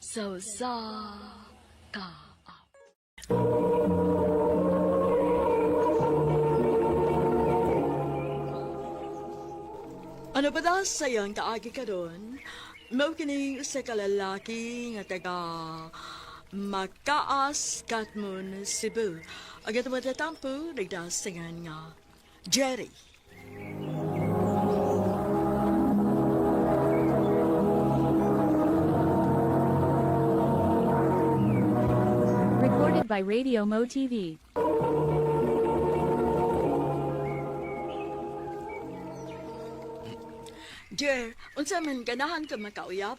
Sa usa ka Ano ba da sayang kaagi karon? Mao kini usa ka lalaki nga taga Makaas, Katmon, Cebu. Ang atong matatampo, nagdasingan nga Jerry. Recorded by Radio Mo TV. Jer, unsa man ganahan ka makauyap?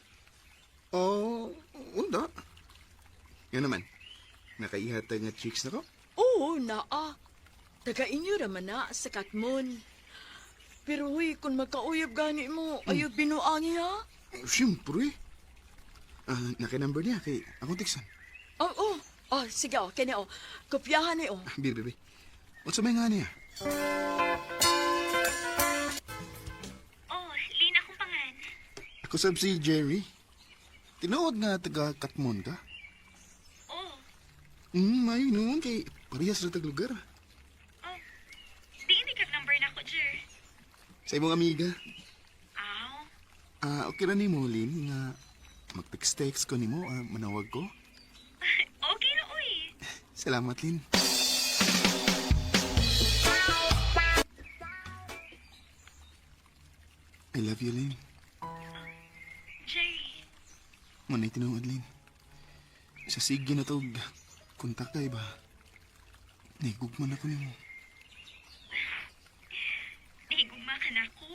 Oh, unda. Yun naman. Nakaihatag nga chicks na ko. Oo, naa. Taga inyo raman na sa Katmon. Pero huy, kung magkauyap gani mo, ayaw binuangi ha? Eh, siyempre. Ah, naka-number niya kay akong tiksan. Oo, oh, oh. Sige oh, kini oh. Kopyahan ni oh. Ah, Bir, bebe. Unsa may nga niya? Oh, Lynn akong pangan. Ako sab si Jerry. Tinuod nga taga Katmon ka? Oh, May noon kay parehas ra tag lugar. oh. Di hindi ka number na ko, Jer. Sa imong amiga. Aw, Ah, okay ra nimo Lynn nga mag-text-text ko nimo or manawag ko. okay na, uy. Salamat, Lynn. I love you, Lynn. Jerry, Manay tinuod, Lynn. Sa sige na tog, kontak kay ba? Nahigugman ako nimo. nahigugma ka na ako.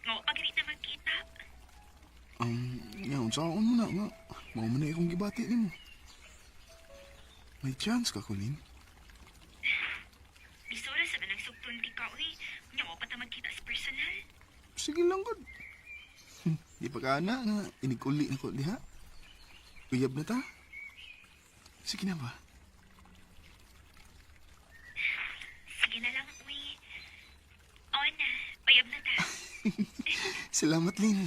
Nga, pag na magkita. Nga, unsaon mo na nga. Mao man na akong gibati nimo. May chance ka ko, Lynn. Isura sa manang sugtun ti ka, uy. Nga, wa pa ta magkita sa personal. Sige lang, God. Di pa ka na nga, iniguli na ko diha. Uyab na ta. Sige na ba? Sige na lang, uy. Oo na, bayab na ta. Salamat, Lynn.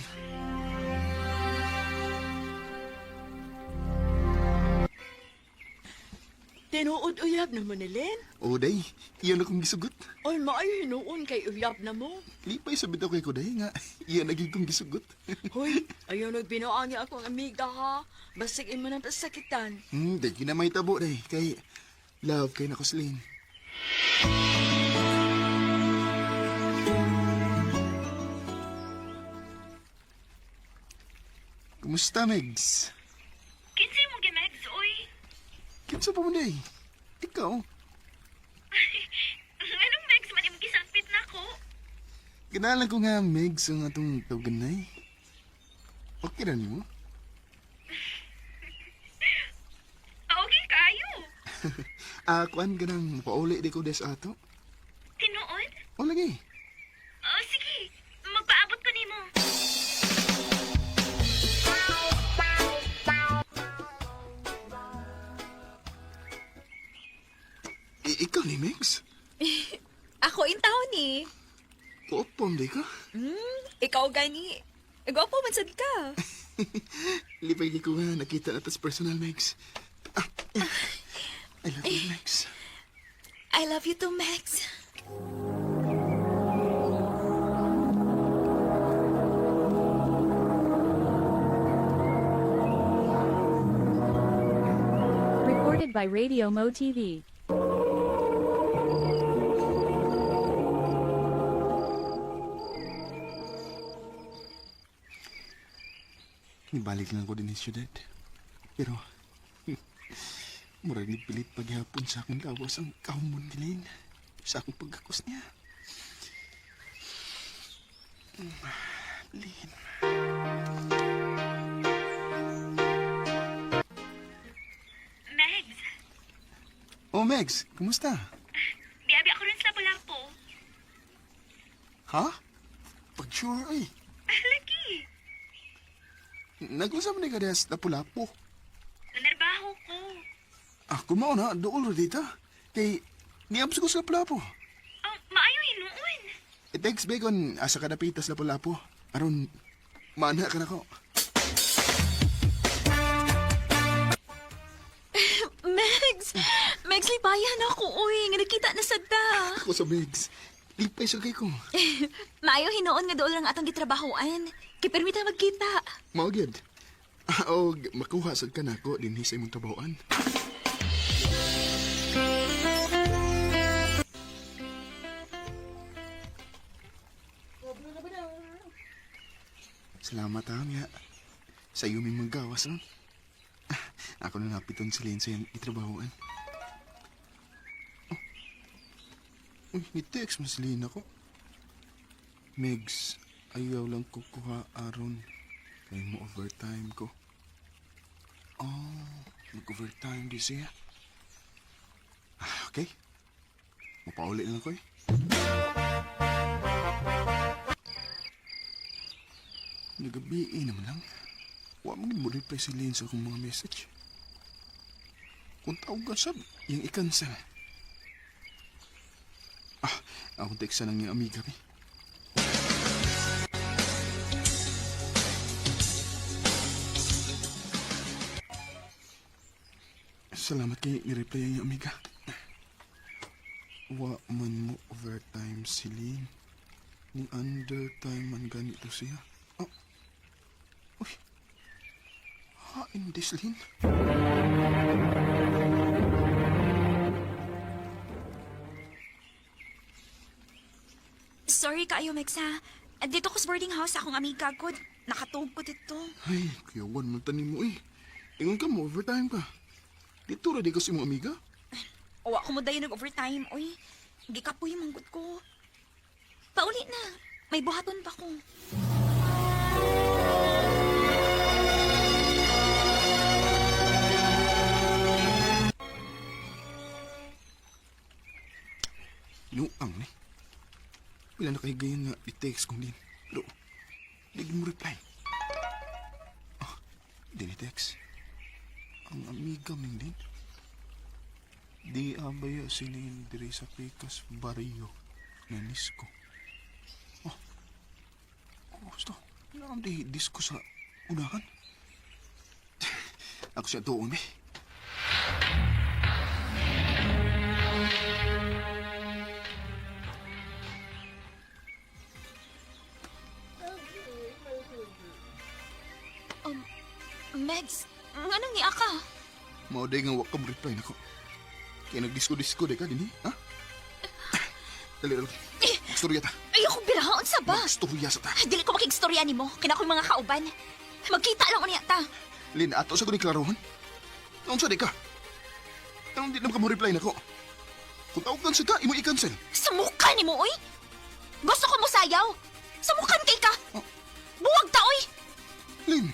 Tinuod uyab na mo ni Len. O, day. Iyan akong gisugot. Oy, maayo hinuon kay uyab na mo. Lipay sa bitaw kay ko, day, nga. Iyan naging kong gisugot. Hoy, ayaw nagbinuangi akong amiga ha. Basig imo nang pasakitan. Day, kinamay tabo, day. Kay, love kay nako si Lynn. Kumusta, Megs? Kinsay mo gimegs, uy. Kinsa pa mo, day? Ikaw? Anong megs man imong gisampit na ko? Kinalan ko nga, Megs, ang atong tawaganay. Okay ra nimo? Ah, okay kayo. Ah, kuan ka nang pauli di ko des ato. Tinuod? O lagi. Oh, sige. Magpaabot ko nimo. Ikaw ni Megs? Ako in taon eh. Kuopom di ka? Ikaw gani. Gwapo man sad ka. Lipay di ko nga nakita na tas personal, Megs. Ah, I love you, Megs. I love you too, Max. Recorded by Radio Mo TV. Nibalik lang ko din sa syudad. Pero, murag nipilit paghapon sa akong lawas ang kaumon ni Lynn. Sa akong pagkakos niya. Lynn. Megs, Oh, Megs, kumusta? biabi ako rin sa Lapu-Lapu. Ha? Pag-sure ay. Lagi. Nag-usap ni ka sa Lapu-Lapu. Nanarbaho ko. Ah, kumao na, dool ra dita. Kay, niabs ko sa Lapu-Lapu. Oh, maayo hinuon. I-text bacon, asa ka napitas Lapu-Lapu. Aron, maana ka na ko. Megs! Megs, lipayan ako, uy. Nga nakita na sad ta. Ako sa Megs. Lipay sa kay ko. Maayo hinuon nga dool lang atong gitrabahoan. Kay permita magkita. Mao gyud. Og makuha sad ka nako dinhi sa imong trabahoan. Salamat ha, nga. Sa iyo may magawas, no? Ako na napiton si Lynn sa iyang itrabahoan. Oh. Uy, ni-text mo si Lynn ako. Megs, ayaw lang kukuha aron. Kay mo overtime ko. Oh, mag-overtime di siya. Ah, okay. Mapauli lang ko eh. Nagabi eh naman lang. Wa man gid mo reply si Lynn sa akong mga message. Kung tawag ka sab, yung i-cancel. Ah, akong text sa nang iyang amiga eh. Salamat kay ni-reply ang iyang amiga. Wa man mo overtime si Lynn. Ni undertime man ganito siya. Oh. Uy. Hain this, Lynn. Sorry kaayo, Megs, ha. Dito ko sa boarding house akong amiga ko. Nakatug ko dito. Ay, kuyawan man tanim mo eh. Ingon ka mo, overtime ka. Dito ra di ka sa imong amiga. Owa ko mo dayon nag-overtime, oy. Gikapoy manggut ko. Pauli na. May buhaton pa ko. Inuang ni. Wala na kay gayon nga i-text kong din. Pero, di mo reply. Ah, di ni text. Ang amiga ming din. Di abaya silin diri sa Picas Barrio na Nisco. Oh, gusto. Wala di disco sa unahan. Ako siya doon eh. Megs, nganong niya ka? Mao day nga wa ka mo reply nako. Kaya nagdisko-disko day ka dinhi, ha? Dali dali. Magstorya ta. Ayoko birahaon sa ba? Magstorya sa ta. Dili ko makigstorya nimo. Kina ko'y mga kauban. Magkita lang unya ta. Lin, ato sa kuning klarohan. Naunsa di ka? Anong di naman ka mo reply nako? Kung tawag cancel ka, imo i-cancel. Sa mukha nimo, oy! Gusto ko mo sayaw! Sa mukha kay ka! Buwag ta, oy! Lin!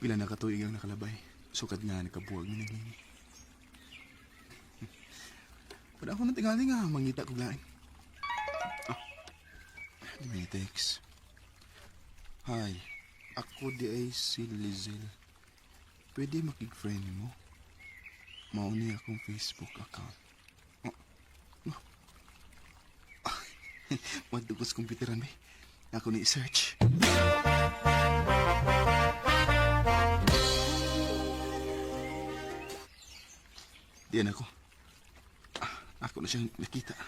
Pila na katuig ang nakalabay. Sukad nga nakabuwag ni Nagini. Wala ako natingali nga, mangita kog lain. Ah, di may text. Hi, ako di ay si Lizelle. Pwede makig-friend mo? Mauni akong Facebook account. Oh. Oh. Madugos computeran be. Ako ni search. Diyan ako. Ah, ako na siyang nakita.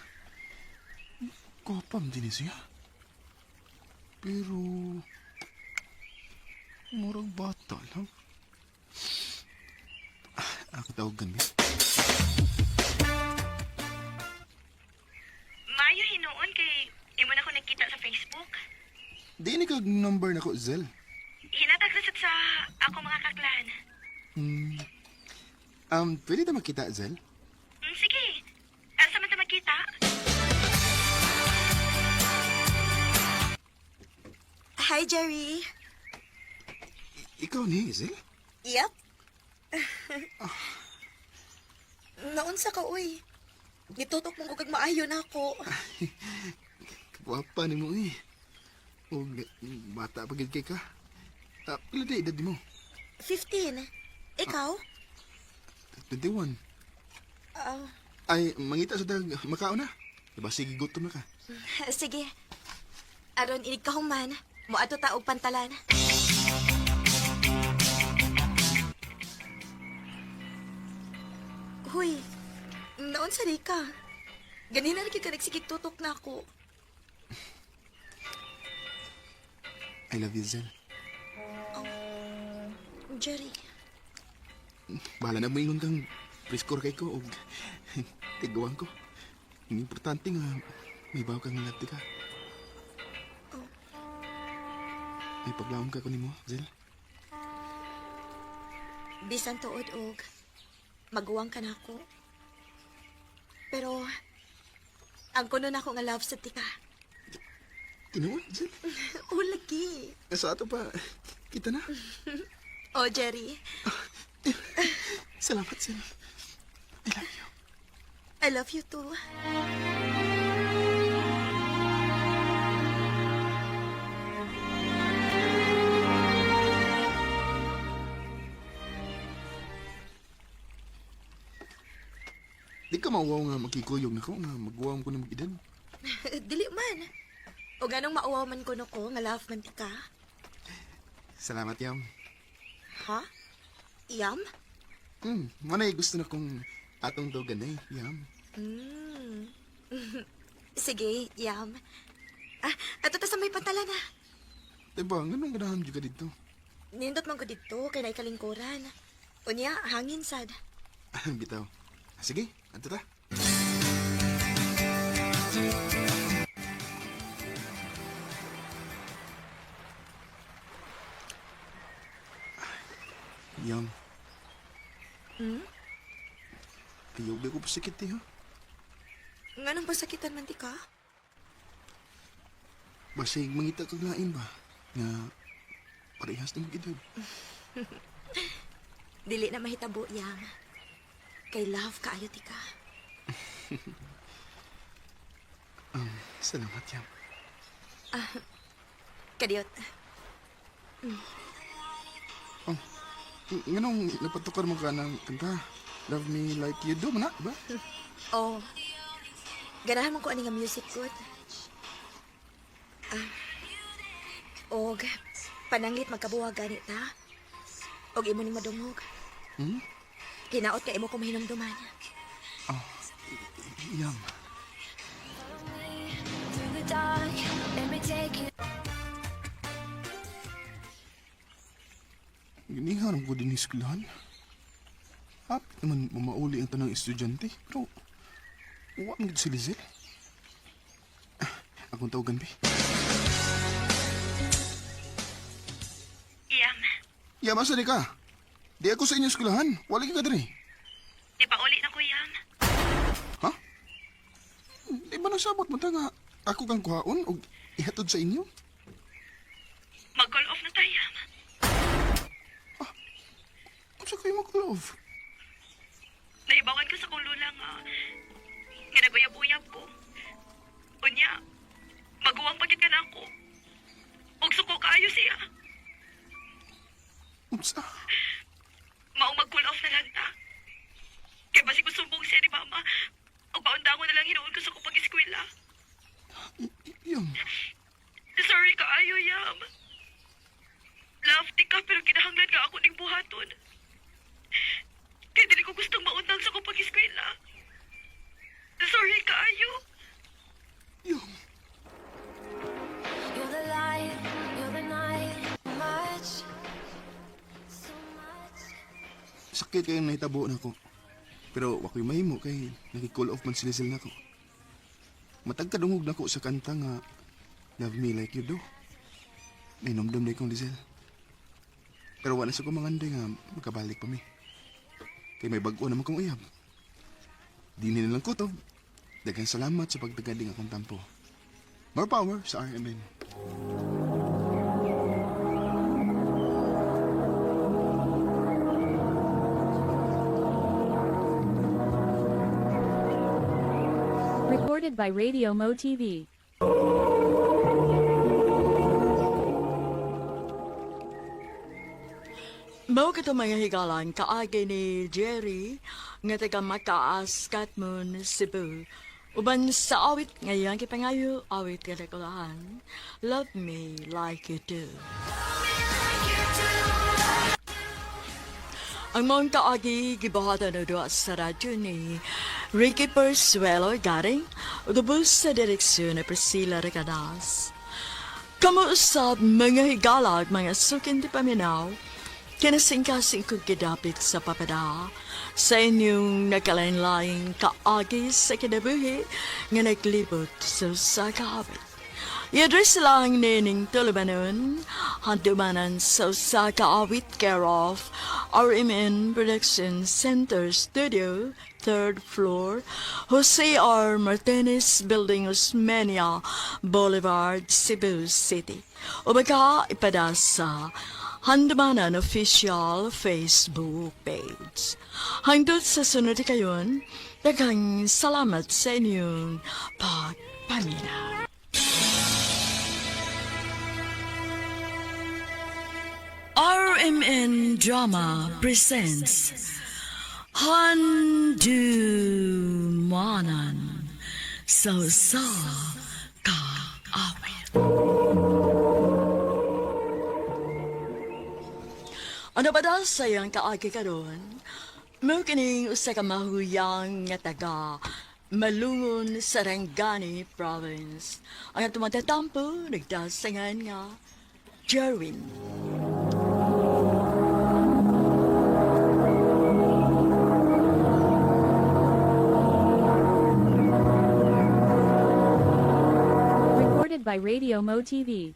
Kopam din siya. Pero... Murag bata lang. Ah, ako tawag ganit. Mayo hinuon kay imo na ko nagkita sa Facebook. Di ni kag number na ko, Zel. Hinatag na sad sa ako mga kaklan. Hmm. Pwede ta makita, Zel? Sige. Asa man ta magkita? Hi, Jerry. Ikaw ni, Zel? Yep. Naunsa ka, uy. Gitutok mong kag maayo na ako. Gwapa ni mo eh. O, bata pa gid kay ka. Ah, pila di edad mo? 15. Ikaw? 21. Ah, Ay, mangita sa dag, makaon na. Diba, sige, gutom na ka. sige. Aron inig ka human, moadto ta og pantalan. Huy, naon sa ka? Ganina ra gyud ka nagsigig tutok na ako. I love you, Zel. Jerry. Bahala na moingon kang preskor kay ko og tiguan ko. Ang importante nga may bawo kang love ka. May paglaom ka ko nimo, Zel. Bisan tuod og maguwang ka na ako. Pero ang kuno na ako nga love sa tika. Tinuod, Zel. O lagi. Sa ato pa, kita na. Oh, Jerry. Salamat, Zel. I love you. I love you too. Di ka mauwaw nga magkikuyog na ko, nga maguwam ko na mag-edad. Dili man. O ganong mauwaw man kuno ko nga love man tika. Salamat, Yam. Ha? Yam? Manay gusto na kong atong dogan eh, Yam. Mm. Sige, yam. Ah, ato ta sa may pantalan ah. Diba, ganun ganahan juga dito. Nindot man ko didto kay naikalingkuran. Unya, hangin sad. Bitaw. Sige, adto ta. Yam. Hmm? Ayaw ba ko pasakit eh, ha? Nganong pasakitan man tika? Basig mangita kag lain ba? Nga parehas na mag-edad. Dili na mahitabo, yam. Kay love kaayo tika. Salamat, Yam. Kadiyot. Oh, nganong napatukar mo ka ng kanta? Love me like you do, man na, ba? Oh. Ganahan man ko ani nga music good. Ah. Og pananglit magkabuwag gani ta. Og imo ning madungog. Hmm? Hinaot ka imo ko mahinumduman. Oh, Yam. Giniharam ko din eskwelahan. Hapit naman mamauli ang tanang estudyante, pero wa man gid si Lizelle. Ah, akong tawagan, be. Yam, Yam, asa di ka? Di ako sa inyong eskwelahan. Wala ka diri. di pa uli na ko, Yam. Ha? Di ba nasabot mo ta nga ako kang kuhaon o ihatod sa inyo? Mag-call off na tayo, Yam. Unsa kayo mag-love? Naibawan ko sa kong lula nga. Nga naguyab-uyab ko. Unya, maguwang pagit ka na ako. Og suko kaayo siya. Unsa? Maong mag-cool off na lang ta. Kay basig musumbong siya ni mama. Og paundangon na lang hinuon ko sa kong pag-eskwela. Yam, Sorry kaayo, Yam. Love ti ka pero kinahanglan ka ako ning buhaton. Kay dili ko gustong maundang sa kong pag-eskwela. Sorry kaayo. yam. You're the light, you're the night. Much, so much. Sakit kayong nahitabo na ako. Pero wako'y mahimo kay naki-call off man sila sila nako. Matagkadungog nako sa kanta nga Love Me Like You Do. Nainomdom na kong Lizelle. Pero wala sa kumangandoy nga magkabalik pa mi. Kay may bag-o naman kong uyab. Di nila lang kutob. Daghang salamat sa pagtagading akong tampo. More power sa RMN. Recorded by Radio Mo TV. Mao kato mga higalan kaagi ni Jerry nga taga Makaas, Katmon, Cebu. Uban sa awit ngayang kipangayo, awit kadakulahan. Love Me Like You Do. Ang mga kaagi gibuhatan na doa sa radyo ni Ricky Persuelo Garing, ugubos sa direksyon ni Priscilla Recadas. Kamu usab mga higalag, mga sukin di paminaw, kinasingkasing kong gidapit sa papada sa inyong nagkalain-laing kaagi sa kinabuhi nga naglibot sa usa ka awit. I-address lang nining tulubanon, handumanan sa usa ka awit care of RMN Production Center Studio, third floor, Jose R. Martinez Building, Osmeña Boulevard, Cebu City. O baka ipada sa Handumanan Official Facebook page. Hangtod sa sunod kayon, daghang salamat sa inyong pagpaminaw. RMN Drama presents Handumanan sa sa kaawit. Ano ba daw sayang kaagi karon? Mao kining usa ka mahuyang nga taga Malungon, Sarangani Province. Ang atong matatampo nagdasangan nga Jerwin. Recorded by Radio Mo TV.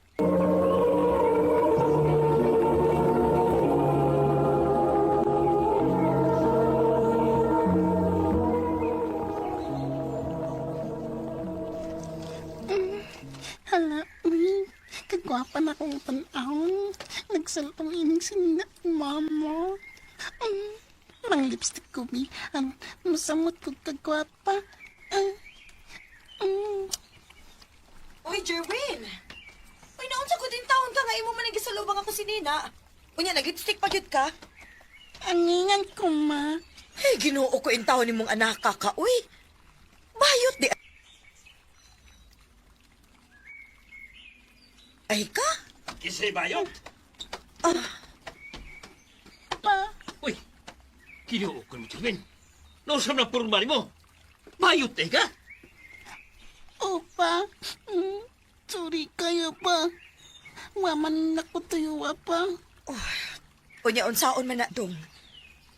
Hala, uy. Kagwapa na akong tanawon. Nagsalpang ining sinina mama. Mang lipstick ko, bi. Ang masamot ko kagwapa. Ah, mm. Uy, Jerwin! Uy, naunsa ko din taon ka nga imo man ang gisalubang ako si Nina. Unya, nag-lipstick pa gyud ka. Angingan ko, ma. Hey, Ginoo ko in taon nimong anak ka, uy. Bayot di. Ay ka? Kisay bayot? Pa, Uy, kinuo ko mo, Jerwin. Nausap na purong mali mo. Bayot eh ka? opa. Sorry kayo pa. Waman na ko tuyo, pa. Unya, unsaon man na dong.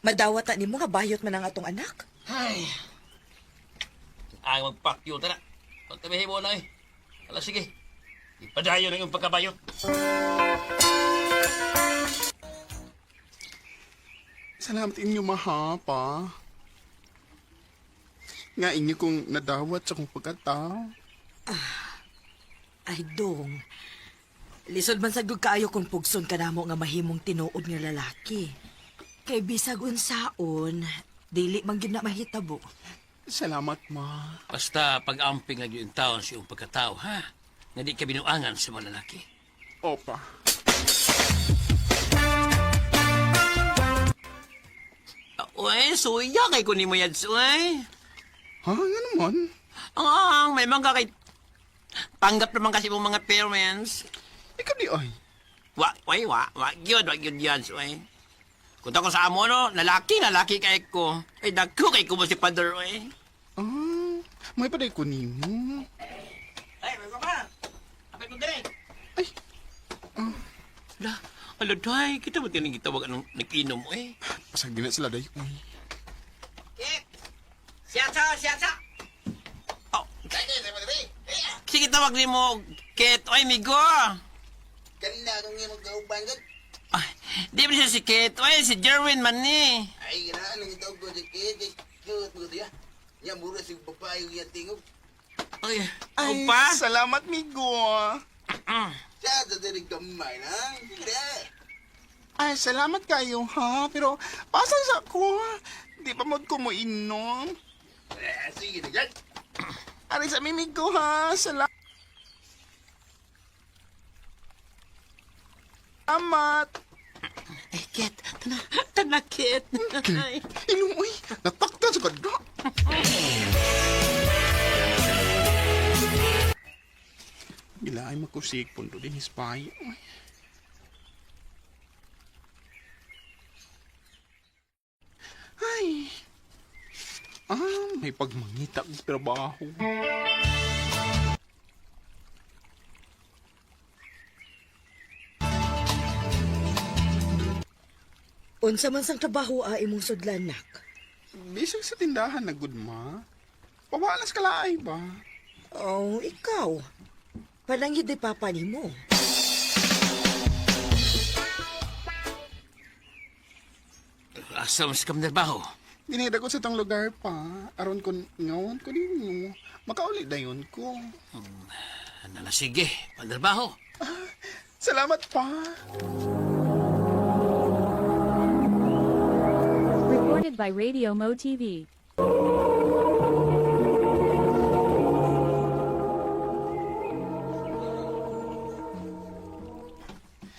Madawat na nimo nga bayot man ang atong anak. Ay. Ang magpakyo ta na. Pagtabihin mo na eh. Ala, sige. Ipadayo na yung pagkabayot. Salamat inyo mahapa. Nga inyo kong nadawat sa kong pagkatao. Ay, dong. Lisod man sad gud kaayo kung pugson ka namo nga mahimong tinuod nga lalaki. Kay bisag unsaon, dili man gyud na mahitabo. Salamat, ma. Basta pag-amping lang yung taon sa iyong pagkatao, ha? Nga di ka binuangan sa mga lalaki. Opa. Uy, suya kay kunin mo yan, uy. Ha? Nga naman? Ang, may mga kay... Tanggap naman kasi mong mga parents. Ikaw di ay. Wa, way, wa, wa, gyud, wa, gyud yan, uy. Kung ako sa amo, no, lalaki, lalaki kay ko. Ay, dagko kay ko mo si father, uy. Ah, may paday ko nimo. Ay, may baba. Apit mo dire. Ay, La, ala, day, kita mo tining gitawag anong nag-inom, uy. pasag na sila day. Uy. Kit! Siyasa, siyasa! Oh, sige, tawag ni mo, Kit. Oy, migo! Kanina akong imong kauban gud. Ay, di ba siya si Kit? Oy, si Jerwin man ni. Ay ganahan ang itawag ko si Kit. Kay Cute mo diya. Nya mura sig babae yung iyang tingog. Ay, Ay, opa? salamat, migo. Siya sa diri gamay na. Sige na. Ay, salamat kayo, ha? Pero, pasan sa ko, ha? Di pa mo ko mo inom. Eh, sige na gud. Aray sa mimigo, ha? Salamat. Ay, Ket, tana, tana, Ket. Okay. Ilong, uy. Natakta sa kadra. Gila ay makusik pundo din his pay. Uy. Ay. Ah, may pagmangita ng trabaho. Unsa man sang trabaho a imong sudlan, nak? Bisag sa tindahan na good ma. Pawalas ka laay ba? Oh, ikaw. Pananghid ni papa nimo. Asa mas kam trabaho? Dinida ko sa tong lugar pa. Aron kon ngawan ko ninyo. Makauli dayon ko. Ano na sige, pagtrabaho. Salamat pa. Recorded by Radio Mo TV.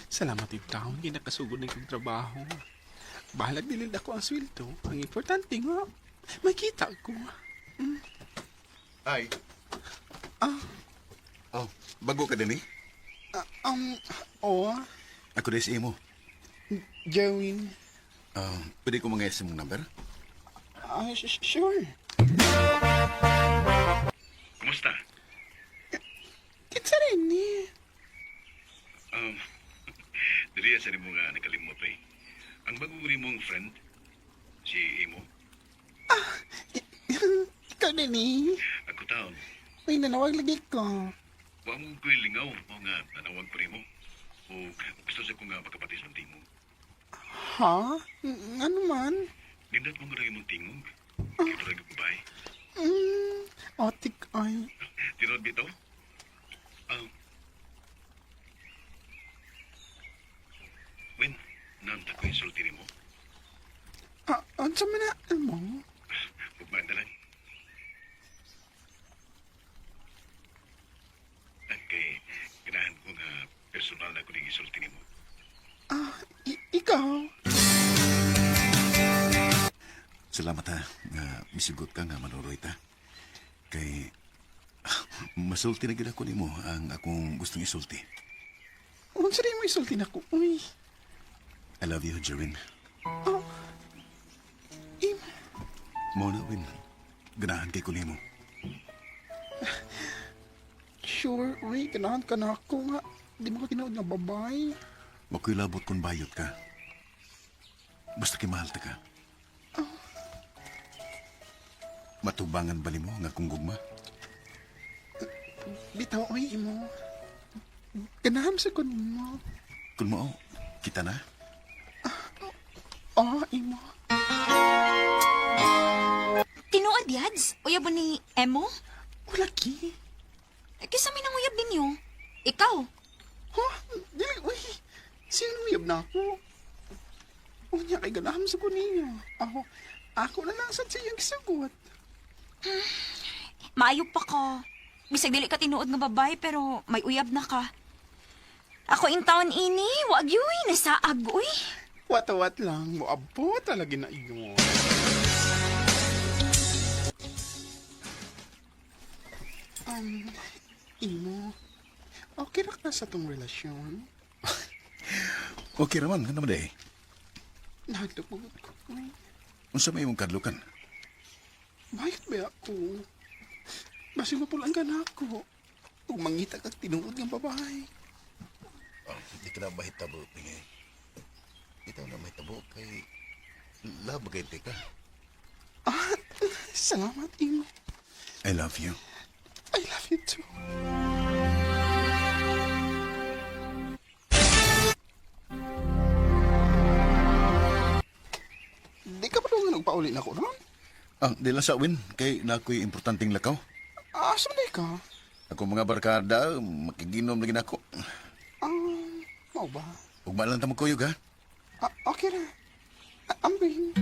Salamat in town. Ginakasugod ng kong trabaho. Bahalag dilid ako ang sweldo. Ang importante nga, makita ko. Ay. Ah. Oh, bago ka din eh. Ah, oh, Ako din si imo. Jerwin. Pwede ko mga mong number? Ah, sure. Kumusta? Kitsa rin eh. Um, dili sa nimo nga nakalimot eh. Ang bago mong friend, si Imo, Ikaw din eh. ako taon. May nanawag lagi ko. Wa mo ko'y lingaw mo nga nanawag ko nimo. O gusto sa ko nga makapatis ng tingog. Ha? Ano man? Nindot mo nga imong tingog. Kaya parang babae. Otik ay. Tinod bitaw? Wen, nanta ko insulti nimo. Ah, unsa man na mo? Ugmaan na lang. Ang kay ganahan ko nga personal na ko ning isulti nimo. Ah, ikaw? Salamat ha, nga misugot ka nga manuroy ta. Kay masulti na gid ako nimo ang akong gustong isulti. Unsa rin mo isulti na ko? Uy. I love you, Jerwin. Oh. Im, Mo na, Win. Ganahan kay ko nimo. sure, uy, ganahan ka na ako nga. Di mo ko tinuod nga babay. Wa ko'y labot kung bayot ka. Basta kay mahal ta ka. Matubangan ba nimo nga akong gugma? Bitaw, uy, imo. Ganahan sa ko nimo. Kung mao, kita na. Oh, imo. Tinuod, Yads? Uyab mo ni Emo? Wala ki. Eh, Kisa may nanguyab ninyo. Ikaw. Ha? Dili, uy. Sino uyab na ako? Unya, kay ganahan sa ko ninyo. Ako, ako na lang sa siyang sagot. Maayo pa ka. Bisag dili ka tinuod nga babae pero may uyab na ka. Ako in town ini, wag yuy, nasaag uy. Watawat lang, moabot talaga na iyon. Um, Imo, okay ra ka sa tong relasyon? Okay raman, ano man day? Nahadlok ko. Uy, Unsa may imong kadlukan? Bakit ba ako? Basi mapulaan ka na ako. Ug mangita kag tinuod nga babae. Oh, di ka na mahitabo, Pingay. Itaw na mahitabo kay love kay ka. Ah, salamat, Imo. I love you. I love you too. Di ka pa nga nagpauli na ko ron? Ang di lang sa win kay na ako'y importanteng lakaw. Ah, saan ka? Ako mga barkada, makiginom lagi nako. Ah, mao ba? Ugma lang ta magkuyog ha. Ah, okay ra. Ah, ambing.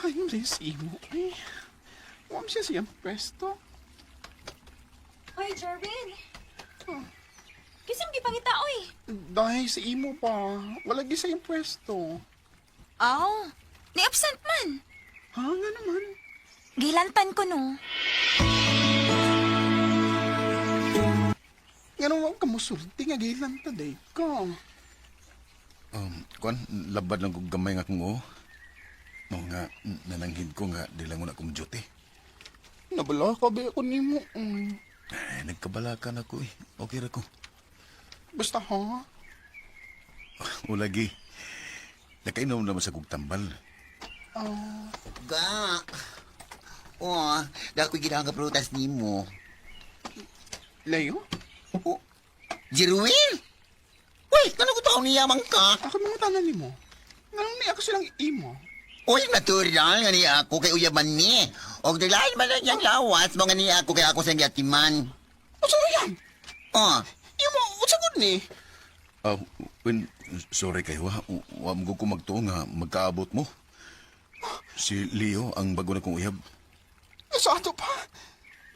Ay, yung si Imo. Ay, huwag siya siyang pwesto. Hoy, Jerwin. Kinsa imong gipangita oy? Dahil sa imo pa. Wala gi sa impuesto. Aw, ni-absent man. Ha, nga naman. Gilantan ko no. Nga naman ka musulti nga gilan ta day ka. Kuan, labad lang kong gamay nga kong oo. Mao nga, nananghid ko nga, di lang na akong duty. Nabala ka ba ako nimo? Mm. Ay, nagkabala ka na ko eh. Okay ra ko. Basta ha? O lagi, nakainom naman sa kong tambal. Ga. Oh, dako ginang ka prutas nimo. Leo? Oh, Jerwin! Uy, kano ko taon niya man ka? Ako mga tanan nimo. Nganong ni ako silang imo? Uy, natural nga niya ako kay uyaman ni. Og dalain man lang yang lawas mo nga niya ako kay ako sa gatiman. Unsa yan? Oh, Imo, unsa gud ni? Ah, Win, sorry kayo ha. Wa mo ko magtuo nga magkaabot mo. Si Leo ang bago na kong uyab. Sa ato pa.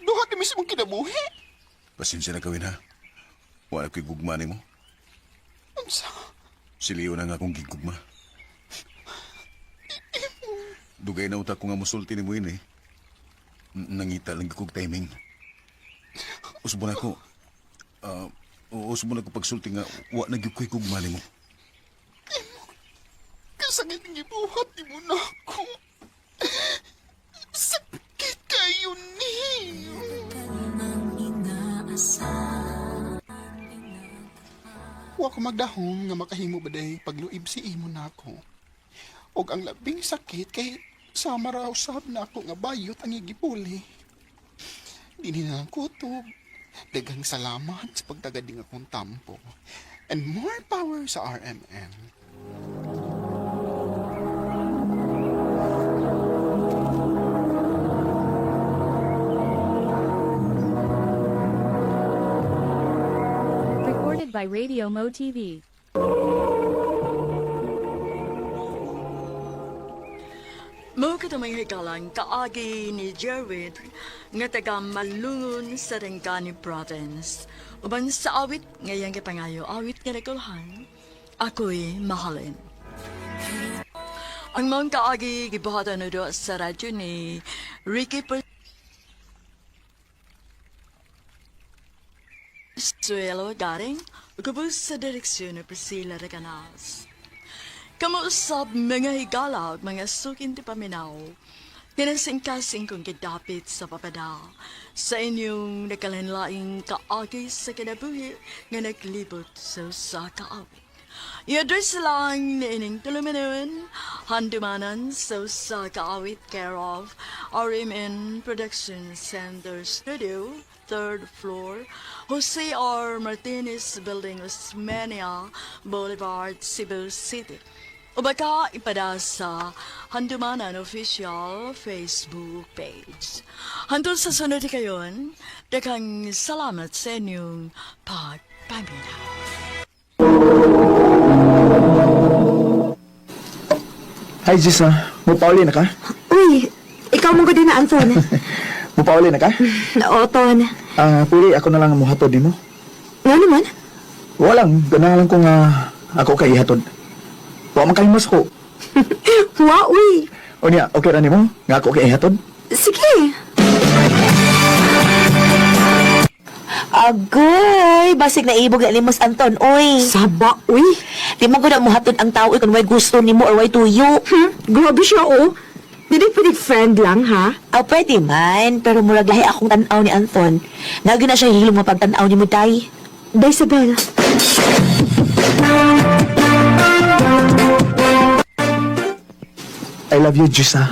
Duha ni mismo kinabuhi. Pasensya na kawin ha. Wala ko'y gugma nimo. Unsa? Si Leo na nga akong gigugma. Dugay na utak ko nga musulti ni mo yun eh. Nangita lang kog timing. Usbo na ko. Ah, usbo na ko pagsulti nga wa na gyud ko'y gugma nimo. Kasakit ng ibuhat ni mo na ako. Sakit kayo ni. Wa ko magdahom nga makahimo ba day pagluib si imo na ako. Og ang labing sakit kay sama raw sab na ako nga bayot ang igipuli. Dini na lang kutob. Daghang salamat sa pagtagading akong tampo. And more power sa RMN. Recorded by Radio Mo TV. Mao kato may hikalang kaagi ni Jerwin nga taga Malungon sa Rengani Province. Uban sa awit ngayang gipangayo awit nga nakulhan, ako'y mahalin. Ang mga kaagi gibuhatan na do sa radyo ni Ricky Suelo Garing, gubos sa direksyon ni Priscilla Recanas. Kamuusap mga higala ug mga sukin ti paminaw. Kinasingkasing kong gidapit sa papada sa inyong nakalanlaing kaagi sa kinabuhi nga naglibot sa usa ka awit. I-address lang ni ining tulumanon, handumanan sa usa ka awit care of RMN Production Center Studio, third floor, Jose R. Martinez Building, Osmeña Boulevard, Cebu City. O baka ipada sa Handumanan Official Facebook page. Hantod sa sunod kayon, daghang salamat sa inyong pagpaminaw. Hi, Gisa. Mupauli na ka? Uy, ikaw mo gud na Anton. Mupauli na ka? Oo, Ton. Ah, puli ako na lang ang muhatod nimo. Nga naman. Walang, ganahan lang ko nga ako kay ihatod. Wa man kay mas ko. Wa, uy. O niya, okay ra nimo nga ako kay ihatod? Sige. Agoy, basig na ibog na limos Anton, oy. Saba, uy. Di man ko na muhatod ang tao oy, kung way gusto nimo or way tuyo. Grabe siya, oh. Dili pwede friend lang, ha? Aw, pwede man, pero murag lahi akong tan-aw ni Anton. Nagi na siya hilom nga pagtan-aw ni mo, day. Day, Isabel. I love you, Gisa.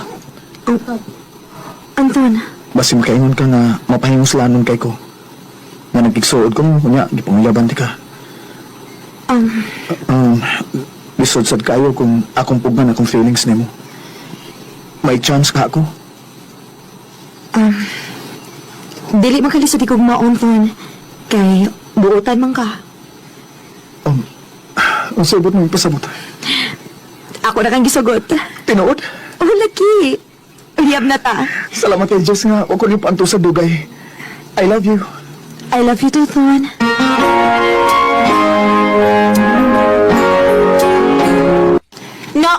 Anton, Basi makaingon ka nga mapahingos-lanon kay ko. Nga nagkigsuod ko mo, unya, gipanguyaban ti ka. um, Um, lisod sad kayo kung akong pugnan akong feelings nimo. May chance ka ako. um, dili man kalisod ikog maon, Anton. Kay, buotan man ka. Ang sabot mong pasabot. Ako na kang gisugot. Tinuod? Oh, laki. Liyab na ta. Salamat kay Diyos nga wa ko niyo paanto sa dugay. I love you. I love you too, Thon.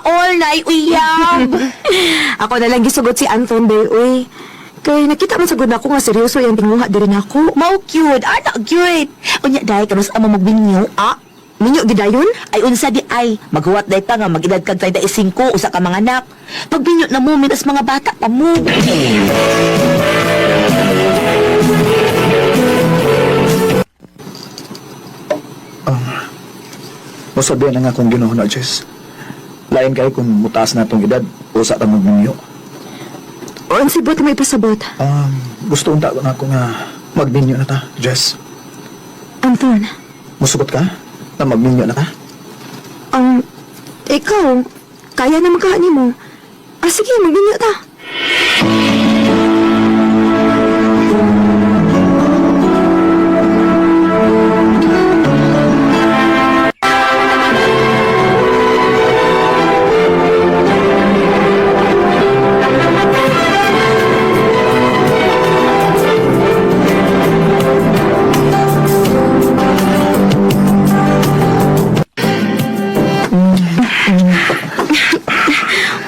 all na uyab. Ako na lang gisugot si Anton Bell, uy. Kay nakita man sagud nako nga seryoso yang tinguha diri nako. Mao cute, ana cute. Unya day kanus amo magminyo, ah. Minyo gidayon? Ay unsa di ay, maghuwat day ka nga mag-edad kag 35 usa ka mga anak. Pagbinyo na mo minas mga bata pa mo. Masabihan na nga kung Ginoo na, Jess. Lain kayo kung mutaas na itong edad, usa ta magminyo. O ang sibot may pasabot. Gusto unta ko na ako nga magminyo na ta, Jess. Anton, Musugot ka na magminyo na ta? ikaw, kaya na magkaani mo. Ah, sige, magminyo ta.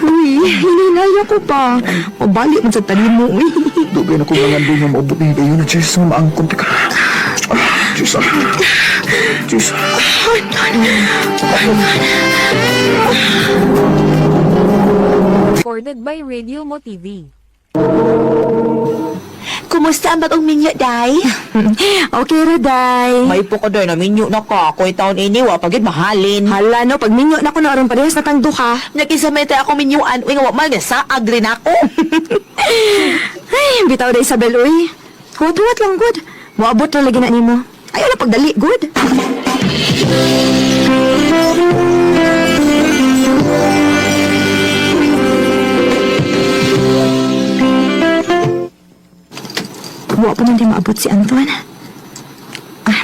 Uy, hininaya ko pa. Mabalik man sa tanim mo, uy. Dugay na kong nangandoy nga maubot ni kayo na, Jess. Nga maangkon ka. Ah, Jess, ah. Jess. Recorded by Radio Mo TV. Kumusta ang bagong minyo, day? Okay ra, day. May po ko day na minyo na ka. Koy taon ini wa pagid mahalin. Hala, no, pag minyo na ko na aron parehas na tang duha. Nakisa may tay ako minyuan, uy nga wa man sa agri na ako. Ay, bitaw da Isabel, uy. Huwat-huwat lang, good. Moabot na lagi na nimo. Ayaw na pagdali, good. Wa pa man di maabot si Anton. Ah,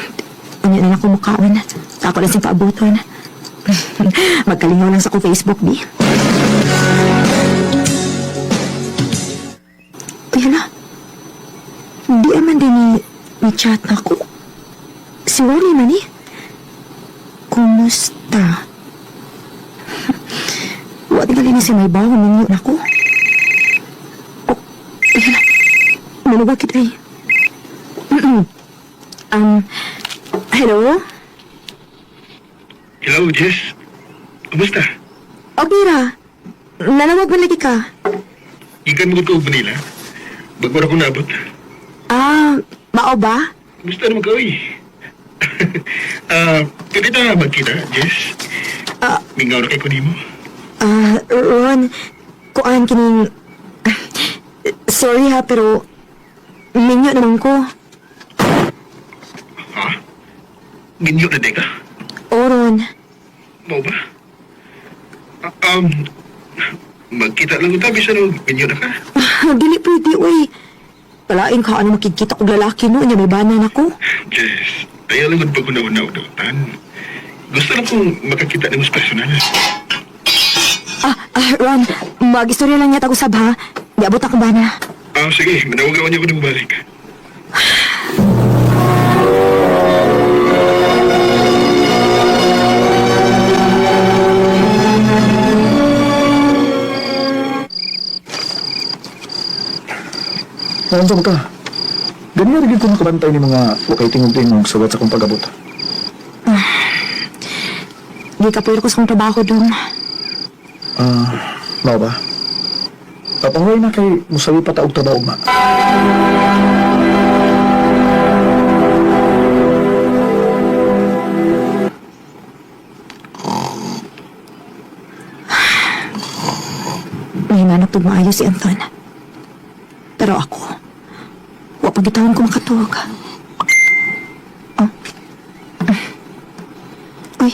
unya na lang ako mukaon. Ako lang siyang paaboton. Magkalingaw lang sa ko Facebook, di. Uy, hala. Di man din ni chat na ako. Si Ronnie man eh. Kumusta? Wa tingali ni si may bawo ninyo na ko. Oh, ay, hala. Manuwag kita eh. Um, hello? Hello, Jess. Kumusta? Okay ra. Nanawag man lagi ka. Gikan mo ko Manila. Bago ra ko naabot. Ah, mao ba? Kumusta naman ka, oy? Ah, pwede ta magkita, Jess? Ah. Mingaw na kay ko nimo. Ah, Ron, kuan kining... Ah, sorry ha, pero... Minyo naman ko. Ha? Ginyo na deka? O, Ron. Mao ba? Ah, magkita lang ta bisan og minyo na ka. Ah, dili pwede, uy. Palain ka, ano makikita kong lalaki no, niya may banan ako. Jess, ayaw lang gud pag-una-una tan. Gusto lang kong makakita nimo sa personal. Ah, ah, Ron, mag-istorya lang yata usab ha. Di abot akong bana. Ah, sige, manawagan niya ko na balik. Naunsa ba ka? Ganyan rin ko makabantay ni mga wakay tingog-tingog sugat sa akong pag-abot. Di ka ko sa akong trabaho dong. Ah, mao ba? Papanguray na kay musawi pa ta og trabaho ma. May manok maayo si Anton. Pero ako, wa pa gitawon ko makatuog. Oh. Uy,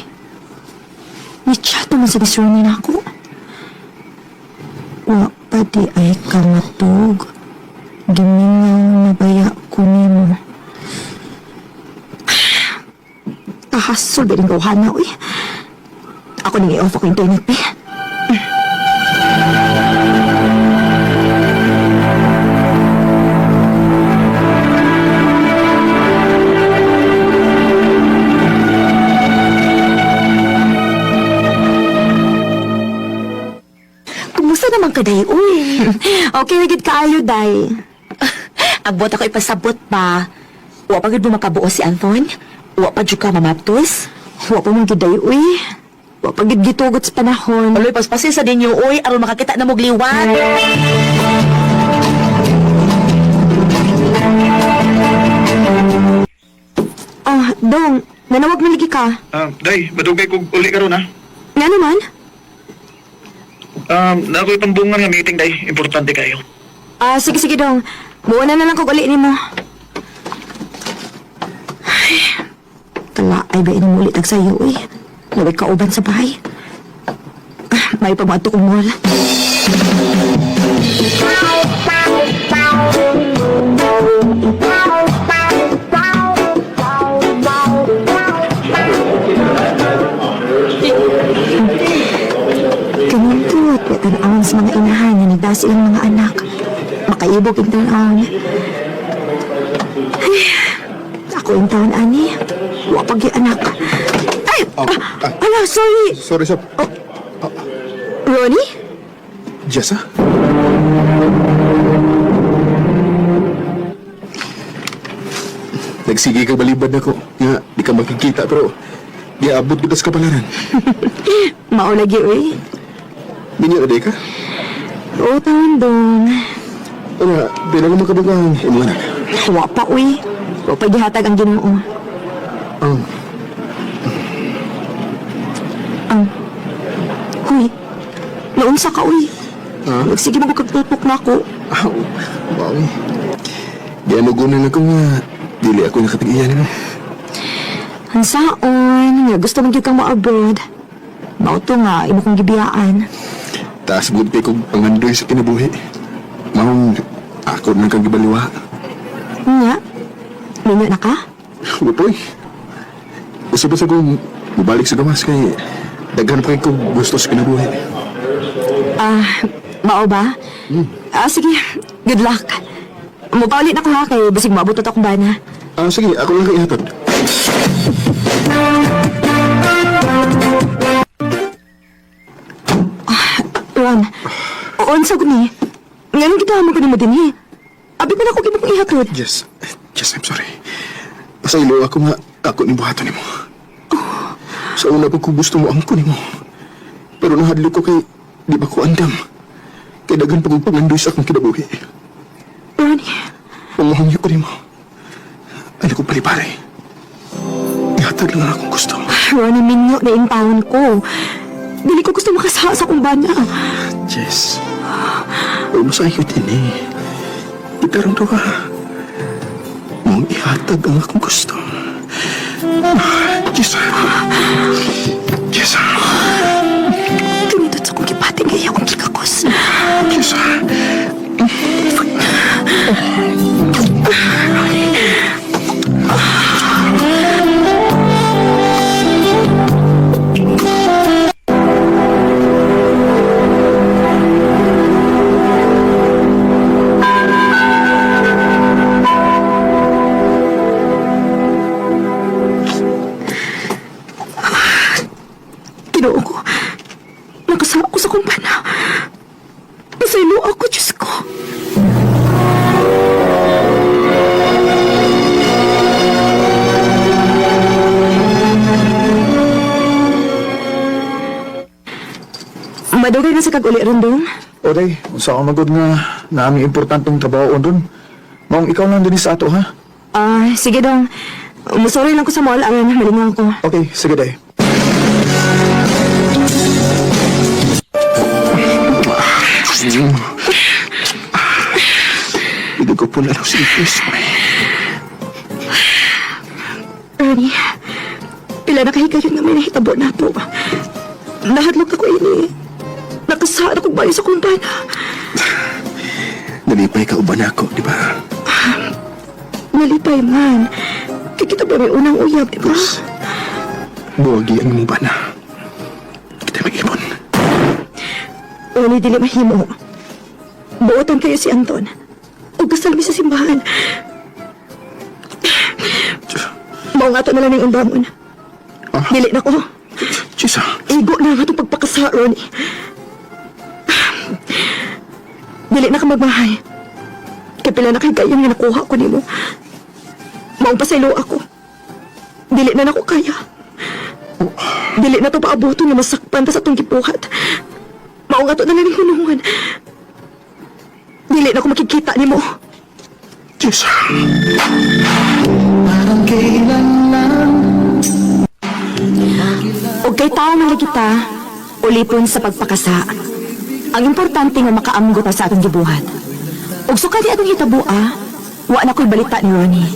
may chat naman sa Miss Romy na ako. Wa pa di ay kamatug. Gimingaw na baya ko nimo. Kahasol ba rin gawhana, uy. Ako nang i-off ako internet, eh. Okay, gid kaayo, day. Agbot ako ipasabot pa. Wa pa gid mo makabuo si Anton? Wa pa jud ka mamaptos? Wa pa man gid day, uy. Wa pa gid gitugot sa panahon. Aloy, paspasin sa dinyo, uy, aron makakita na mo gliwat. Oh, Dong, nanawag na lagi ka. Ah, day, madugay kog uli karon ha. Nga naman? Na ako'y tambungan nga meeting day, importante kayo. Ah, sige, sige, Dong. Buo na lang kog uli nimo. Ay, kala ay ba mo ulit ang sayo, uy. Naway kauban sa bahay. Ah, may pamato kong mall. Kanindot, ya tanawon sa mga inahan nga nagdasi ilang mga anak. Makaibog ang tanawon. Ay, ako yung taon, ani. Wa pag anak. Ay! Ah, ala, sorry! Sorry, sir. Ronnie? Jessa? Nagsige ka balibad nako. Nga, di ka makikita pero giabot kita sa kapalaran. Maulagi, uy. Minyo na di ka? Oo, taon dong. Ano, di na naman kabugang imong anak. Wa pa, uy. Wa pa gihatag ang Ginoo. Ang. Huy. Naunsa ka, uy. Ha? Nagsige mo ko kagtutok na ako. Aw, wow. Gianugunan ako nga, dili ako nakatig-iya nimo. Ang saon, nga gusto man gyud kang mo-abroad. Mao to nga, imo kong gibiyaan. Taas gud kay kog pangandoy sa kinabuhi. Maong ako nang kang gibaliwa. Nga, minyo na ka? Utoy. Gusto ba sa kong mubalik sa gawas kay daghan pa kay kog gusto sa kinabuhi. Ah, mao ba? Ah, sige. Good luck. Mupaulit na ko ha, kay bisig maabot na to akong bana. Ah, sige, ako lang kay ihatod. Ron, unsa ko ni? Nganong gitama ko nimo dinhi? Abi pa na ko gimo kong ihatod. Yes. Yes, I'm sorry. Pasaylo ako nga ako ni buhaton nimo. Sa una pa ko gusto mo ang nimo. Pero nahadlok ko kay di ba ko andam. Kay daghan pa kong pangandoy sa akong kinabuhi. Ronnie, Pumuhangyo ko nimo. Ay ko palipare. Ihatag lang ang akong gusto. Ronnie, minyo na yung taon ko. Dili ko gusto makasaha sa akong bana. Jess, huwag mo sa iyo din eh. Itarong to ka. Mong ihatag ang akong gusto. Jess. Jess. Kanindot sa kong gipating kay akong gikakos. Jess. Ginoo ko. Nakasama ko sa kong bana. Pasaylo ako, Diyos ko. Madugay na sa kag-uli rondong. O day, unsa ka magod nga naami importanteng trabaho doon. Maong ikaw lang dinhi sa ato ha. Ah, sige dong. Musorry lang ko sa mall, aron malingaw ko. Okay, sige day. Hindi ko po laro si Chris. Ernie, pila na kahigayon nga may nahitabo na to. Nahadlok ako ini. Nakasaan ako bayo sa kong bana. Nalipay ka uban ako, di ba? Nalipay man. Kikita ba may unang uyab, di ba? Chris, buwagi ang imong bana. Kita mag-ipon. Ernie, dili mahimo. Buotan kayo si Anton. O kasal mi sa simbahan. Mao nga to na lang ang undamon. Dili na ko. Jessa, Igo na nga itong pagpakasa, Ronnie. Dili na ka magmahay. Kay pila na kay gayon nga nakuha ko nimo. Maong pasaylo ako. Dili na nako kaya. Dili na to paabuton nga masakpan ta sa atong gibuhat. Maong ato na lang ning hunungan. Dili na ko makikita nimo. Jessa. Og kay tao man lagi kita, ulipon sa pagpakasa. Ang importante nga makaamgo ta sa atong gibuhat. Og sukadi atong hitabua, wa na ko'y balita ni Ronnie.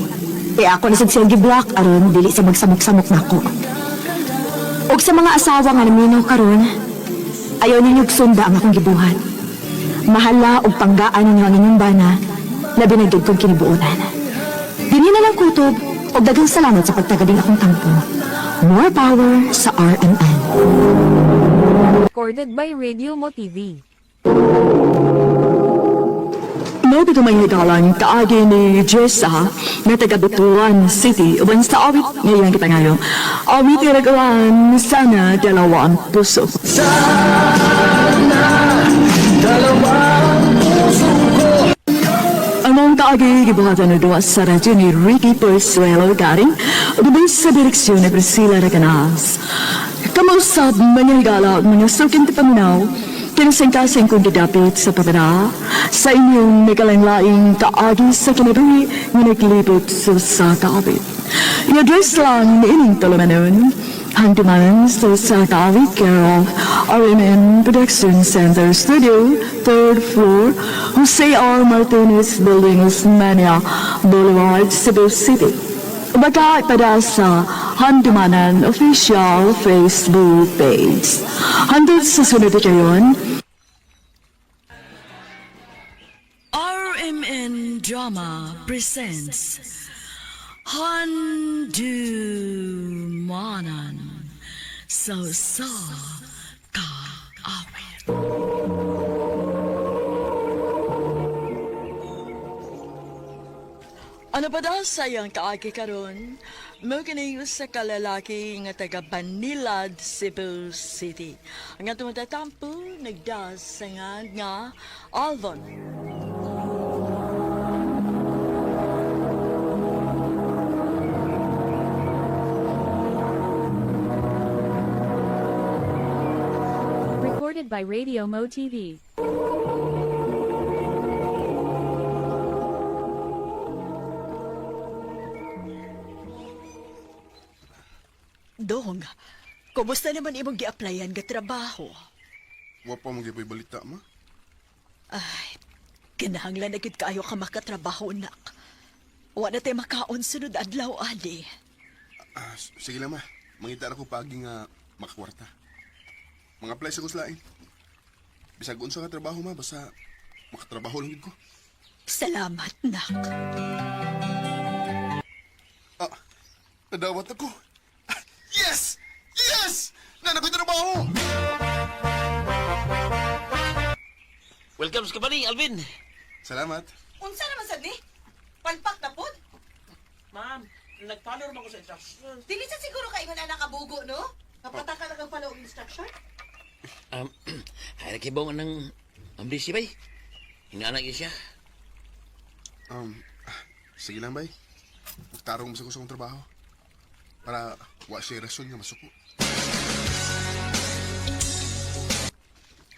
E ako na sad siyang giblock aron dili sa magsamok-samok nako. Og sa mga asawa nga naminaw karon, ayaw ninyo sunda ang akong gibuhat. Mahala og panggaan ninyo ang inyong bana, labi na gyud kong kinibuonan. Dini na lang kutob og daghang salamat sa pagtagaling akong tampo. More power sa RMN. Recorded by Radio Mo TV. Mao bitaw may higalan kaagi ni Jessa na taga Butuan City uban sa awit ngayon kita ngayon. Awit iragawan sana dalawa ang puso. Among kaagi gibuhatan na duwa sa radyo ni Ricky Persuelo Garing uban sa direksyon ni Priscilla Recanas. Kamausap mga higala at mga suking paminaw, kinasingkasing kong gidapit sa pabara sa inyong nagalaing-laing kaagi sa kinabuhi nga naglibot sa sa kaawit. I-address lang ni ining tulumanon, handuman sa sa kaawit care of RMN Production Center Studio, 3rd floor, Jose R. Martinez Building, Osmania Boulevard, Cebu City. Baka ipada sa Handumanan official Facebook page. Hanggang sa sunod kayon, RMN Drama presents Handumanan sa sa kaawit. Ano pa daw sa iyang kaagi karon? Mo kini sa kalalaki nga taga Banilad, Cebu City. Ang atong tatampo nagdas sa nga nga Alvon. Recorded by Radio Mo TV. Dong, kumusta naman imong gi-applyan nga trabaho? Wa pa mo gyud balita ma. Ay, kinahanglan na gyud kaayo ka makatrabaho, nak. Wa na tay makaon sunod adlaw, ali. Ah, sige lang ma. Mangita ra ko paagi nga makakwarta. Mga apply sa kuslain. Bisag unsa nga trabaho ma, basta makatrabaho lang gid ko. Salamat, nak. Ah, nadawat ako. Ah, yes! Yes! Nana ko'y trabaho! Welcome sa company, Alvin. Salamat. Unsa naman sad ni? Palpak na pod? Ma'am, nag-follow naman ko sa instructions. Dili sa siguro ka ingon anak kabugo, no? Napataka lang ang follow instruction. Ay, nakibaw nga ng ambisi bay. Hinaanak niya siya. Sige lang bay. Magtarong mo sa gusto kong trabaho. Para wa siya rason nga masuko.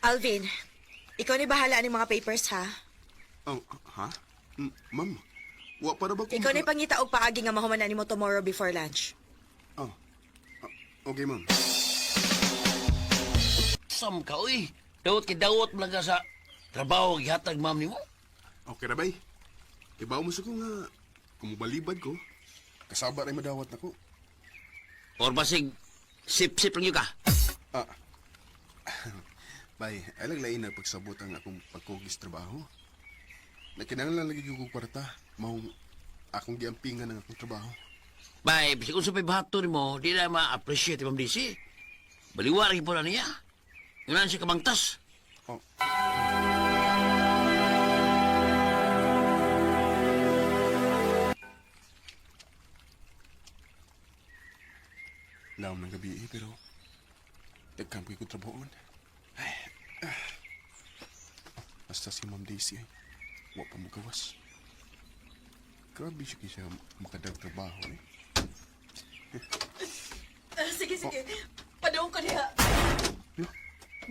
Alvin, ikaw ni bahala ni mga papers ha. Oh, ha? Ma'am, wa para ba ko Ikaw ni pangita og paagi nga mahuman na nimo tomorrow before lunch. Oh. Ah, okay, ma'am. Sam ka, uy. Dawat kay dawat mo lang ka sa trabaho gihatag ma'am nimo. Okay ra bay. Ibaw mo sa ko nga kung mobalibad ko, kasaba ray madawat nako. Or basig, sip-sip lang yun ka. Ah. Bay, ay laglain na pagsabot ang akong pagkugis trabaho. Nakinahanglan lagi ko kwarta, maong akong giampingan ang akong trabaho. Bay, bisag unsa pa'y bahato nimo, di na ma-appreciate ni Ma'am DC. Baliwa rin po na niya. Ngayon siya kamangtas. Oh. Laom ng gabi eh, pero nagkampi ko trabahoon. Ay, ah. Basta si Ma'am Daisy ay wa pa mo gawas. Grabe siya kaysa makadag trabaho eh. Sige, sige. Padung ko diha. Ya,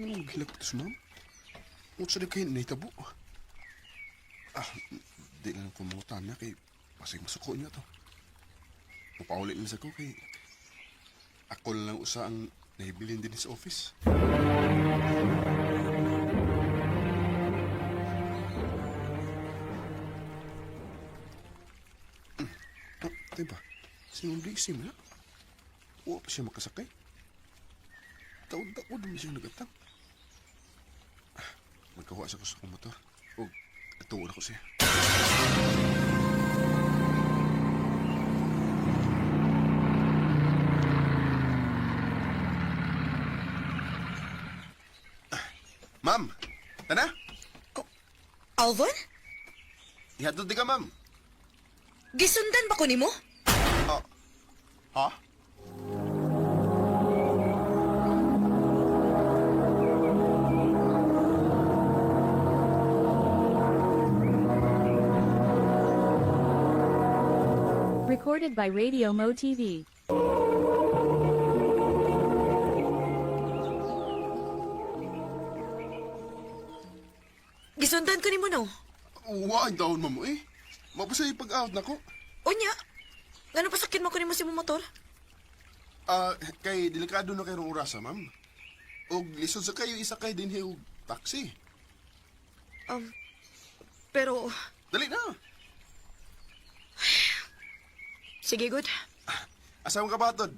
anong hilak pa to si ma'am? Unsa na kayo nahitabo? Ah, di lang ko mangutan na kay pasig masuko niya to. Mupauli lang sa ko kay ako lang usa ang nahibilin din sa office. Oh, diba? Si Ma'am Daisy man na. Wa pa siya makasakay. Taod-taod man siya nagatang. Ah, magkawa sa ko sa akong motor. O, atuon ako siya. Ah, ma'am, tana? Alvin? Ihatod di ka, ma'am. Gisundan ba ko nimo? Oh. Ha? Recorded by Radio Mo TV. Gisundan ko nimo no. Wa ang taon, ma'am, eh. Mapasay pag-out na ko. Unya. Ngano pasakit mo ko nimo si motor? Ah, kay delikado na kay orasa, ma'am. Og lisod sa kayo isakay din og taxi. Um, pero Dali na. sige good. Asa mo ka batod?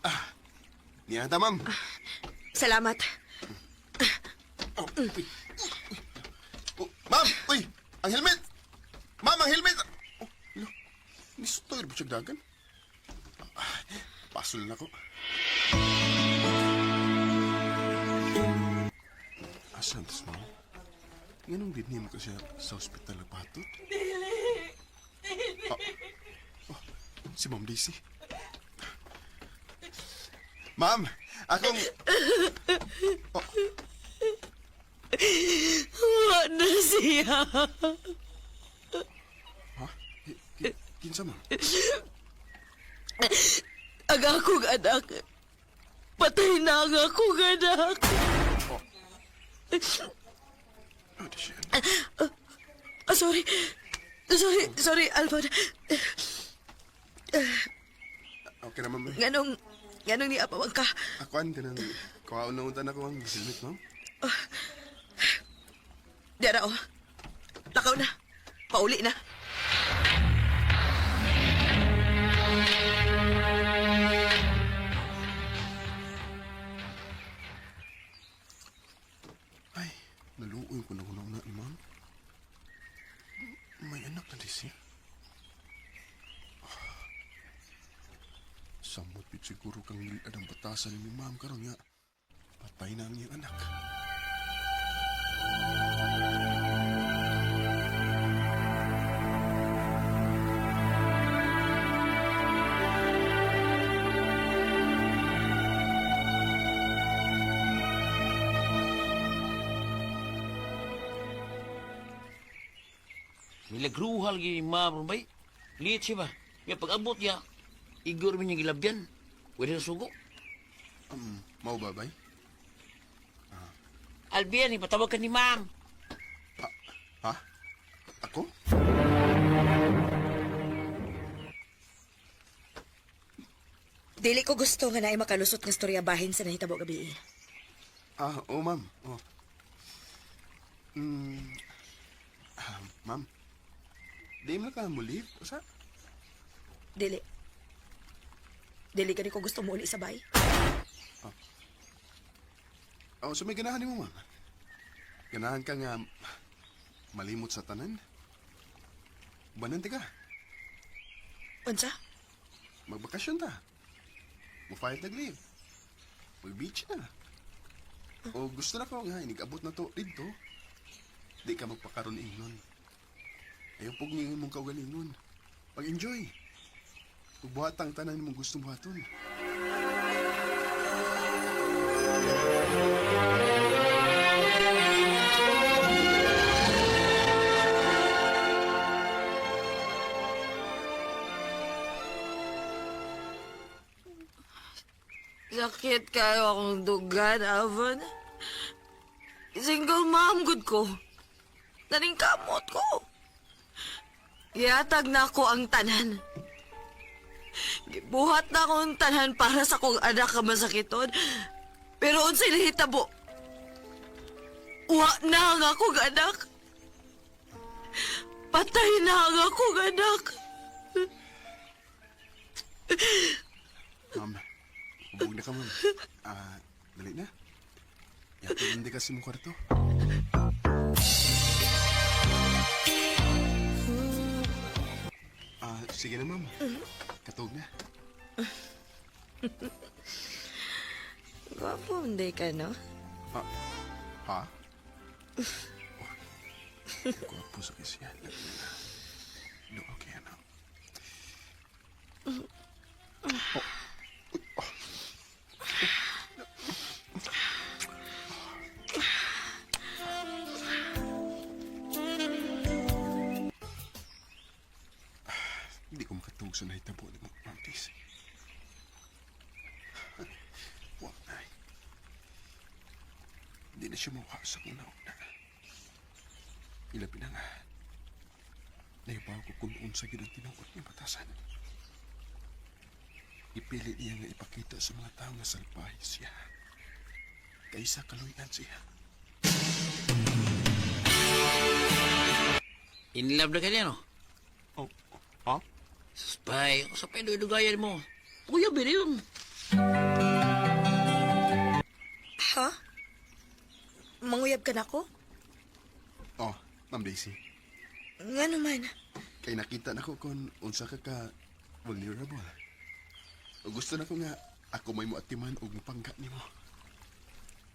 Ah, niya ta, ma'am. Salamat. Oh, uy, uy. Oh, ma'am, uy, ang helmet. Ma'am, ang helmet. Oh, lo, nisutoy ba siya dagan? Ah, pasol na ko. Asan tas, ma'am? Nganong di niya mo kasi sa ospital nagpahatod? Dili! Oh, si Ma'am Daisy. Ma'am, akong... Wa na siya. Ha? Kinsa, ma'am? Ang akong anak. Patay na ang akong anak. Oh, di siya. Ah, sorry. Sorry, sorry, Alvin. Okay na, ma'am. eh. Nganong, nganong niapawang ka? Akuan ka ng... Kuhaon na unta na ko ang helmet, ma'am. Dara, oh. Lakaw na. Pauli na. Ay, naluoy ko na na ni ma'am. May anak na di siya. Ah, samot yun siguro kang nilad ang batasan ni ma'am karon nga. Patay na ang iyang anak. Milagruhal gini ma'am bay. Liit siya ba? Nga pag-abot niya, igor mi niya gilabyan. Pwede na sugo. Mao ba, bay? Albian, ipatawag ka ni ma'am. Ha? Ako? Dili ko gusto nga naay makalusot nga storya bahin sa nahitabo gabi. Ah, oo, ma'am. Oh. Ah, ma'am. Di mo na ka muli? Usa? Dili. Dili gani ko gusto mo uli sa bay. Oh, so may ganahan nimo, ma'am. Ganahan ka nga malimot sa tanan. Banan ka. Unsa? Magbakasyon ta. Mo-file tag leave. Mag-beach na. O gusto na ko nga, inigabot na to dito. Di ka magpakaroon ingnon. Ayaw pug ningon mong kaugalingon. Pag-enjoy. Pagbuhat ang tanan mong gustong buhaton. Sakit kayo akong dugan, Alvin. Single mom, good ko. Naning kamot ko. Gihatag na ako ang tanan. Gibuhat na ako ang tanan para sa kong anak ka masakiton. Pero unsay nahitabo? Wa na ang akong anak. Patay na ang akong anak. Ma'am, hubog na ka, ma'am. Ah, dali na. Yatag hindi kasi mong kwarto. Ah, sige na, ma'am. Katog na. Gwapo, hindi ka, no? Ha? Ha? Oh, gwapo sa kasi yan. Labi na. No, okay, ano. Oh. Uy, oh. Ah, hindi ko makatug sa nahitabo ni mo, Ma'am Daisy. Huwag na eh. Hindi na siya mawala sa una-una. Ilabi na nga. Naibaw ko kung unsa gid ang tinuod nga batasan. Ipili niya nga ipakita sa mga tao nga salbahe siya. Kaysa kaluyan siya. In love na ka niya, no? Oh, ha? Suspay, sa pa dugayan mo. Kuya, bili yun. Ha? Manguyab ka na ko? Oh, Ma'am Daisy. Nga naman. Kay nakita na ko kung unsa ka ka vulnerable. O gusto na ko nga ako may moatiman og mupangga nimo.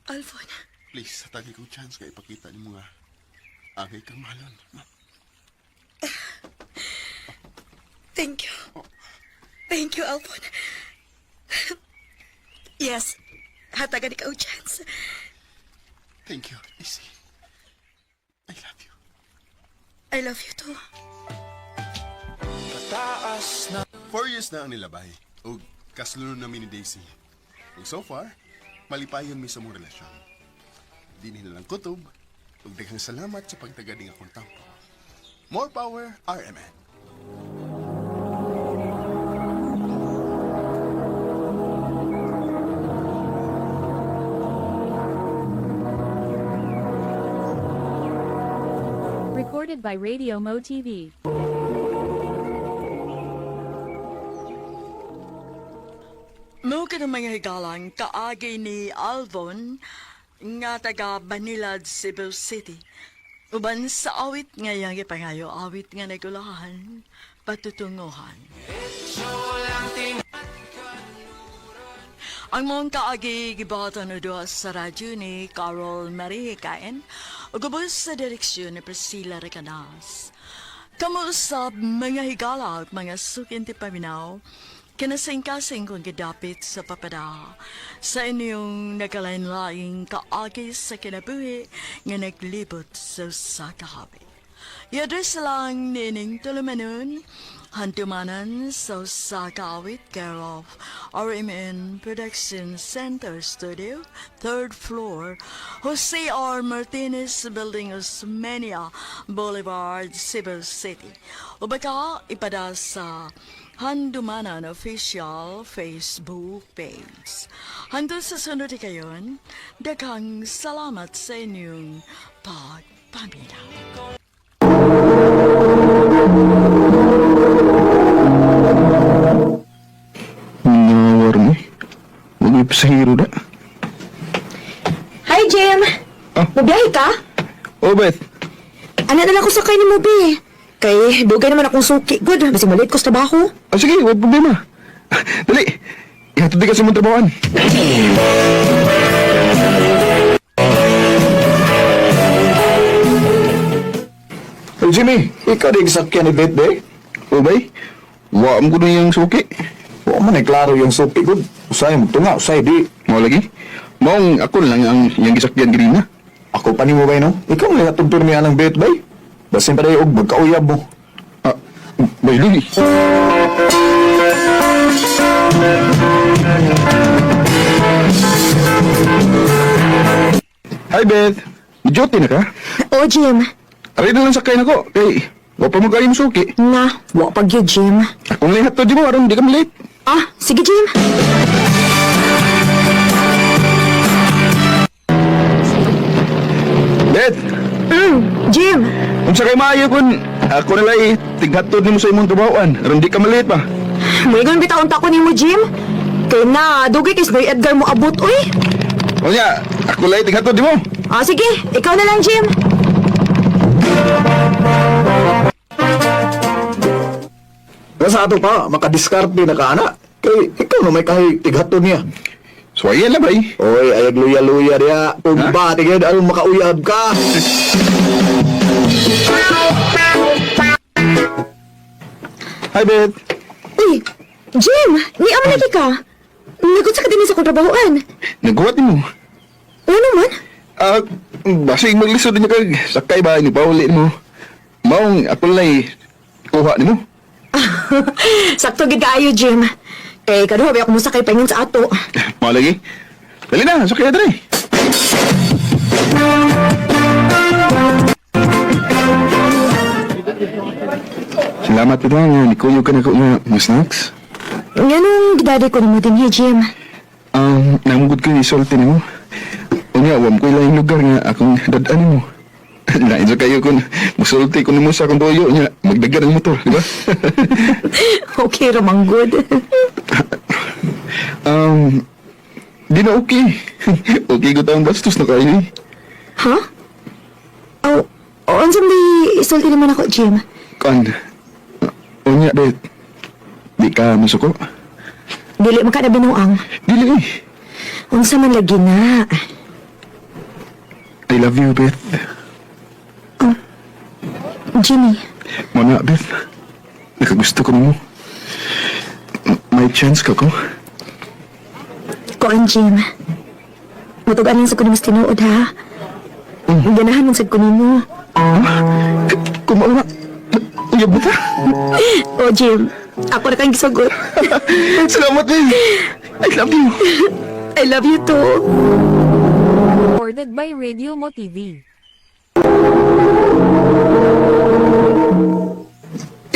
Alfon, Please, hatagi kong chance nga ipakita nimo nga angay kang mahalon. Ma'am. Thank you. Thank you, Alfon. Yes, hatagan ikaw chance. Thank you, Daisy. I love you. I love you too. 4 years na ang nilabay. O kaslunon namin ni Daisy. Ug so far, malipayon mi sa mong relasyon. Di nila lang kutob. Ug daghang salamat sa pagtagaling akong tampo. More power, RMN. Recorded by Radio Mo TV. Mo ka ng mga higalang kaagi ni Alvon nga taga Banilad, Cebu City. Uban sa awit nga iyang ipangayo, awit nga nagulahan, patutunguhan. Ang mong kaagi gibatan o duha sa radyo ni Carol Marie Kain ug ubos sa direksyon ni Priscilla Recanas. Kamuusap mga higala at mga sukinti paminaw, kinasingkasing kong gidapit sa papada sa inyong nagkalain-laing kaagi sa kinabuhi nga naglibot sa usa ka habi. I-address lang nining tulumanon, hantumanan sa usa ka awit care of RMN Production Center Studio, third floor, Jose R. Martinez Building, Osmeña Boulevard, Cebu City. O baka ipada sa Handumanan Official Facebook page. Hanggang sa sunod kayon, daghang salamat sa inyong pagpaminaw. Nawar mo eh. Huwag may pasahero na. Hi, Jim! Ah. Mabiyahe ka? Oh, Beth. Ana na lang ko sakay ni mo, be. Kay, dugay naman akong suki. Good, basi malit ko sa trabaho. Ah, sige, huwag problema. Dali. Ihatod di ka sa mong trabahoan. Hey, Jimmy, ikaw di gisakyan ni Beth, eh? O bay, wa mo kuno yung suki. Wa man ay klaro yung suki gud. Usay mo tunga, usay di. Mao lagi. Maong ako lang ang iyang gisakyan ganina. Ako pa nimo bay no? Ikaw man hatod pirmi anang Beth bay. Basin pa dayo og magkauyab mo. Ah, bay lagi. Hi Beth. Duty na ka? O, Jim. Aray na lang sakay nako kay wa pa mo kayo suki. Na, wa pa gyud, Jim. Akong lang hatod mo aron di ka late. Ah, sige, Jim. Beth, Jim, unsa kay maayo kun ako na lang tighatod nimo sa imong trabahoan aron di ka malate pa. Moingon bitaon ta ko nimo, Jim. Kay na, dugay kay si Boy Edgar mo abot, uy. Unya, ako lang tighatod nimo. Ah, sige, ikaw na lang, Jim. Nga sa ato pa, makadiskarte na ka ana. Kay ikaw na may kahi tighatod niya. So ayan na bay. Oy, ayag luya-luya diya. Pumba, tigid, aron makauyab ka. Hi Beth. Uy, Jim, ni amo lagi ka. Nagot sa ka din sa akong trabahoan. Nagkuhat nimo. Ano man? Ah, basig maglisod niya kag sakay ba ni pauli mo. Maong ako lang kuha nimo. Sakto gid kaayo, Jim. Kay kaduha ba ako mosakay paingon sa ato. Mao lagi. Dali na, sakay na dali. Salamat ito nga, nikuyo ka na ko nga mga snacks. Nganong gidadi ko nimo dinhi, Jim? Namugod ko yung isulti nimo. Unya, wam ko ilang lugar nga akong dadaan nimo. Lain sa kayo kung musulti ko nimo sa akong tuyo niya, magdagan ang motor, di ba? Okay ra man good. um, di na okay. Okay ko taong bastos na kayo eh. Ha? Oh, unsa man di isulti naman ako, Jim? Kan, unya, bet, di ka masuko. Dili man ka na binuang. Dili eh. Unsa man lagi na. I love you, Beth. Jimmy, Muna, Beth. Nakagusto ko mo. May chance ka ko? Kuan, Jim. Mutugan lang sa ko nimo sa tinuod, ha? Ganahan man sad ko nimo. Kumawa. Uyab mo ta? Oh, Jim. Ako na kang gisugot. Salamat, Beth. I love you. I love you too. Recorded by Radio Mo TV.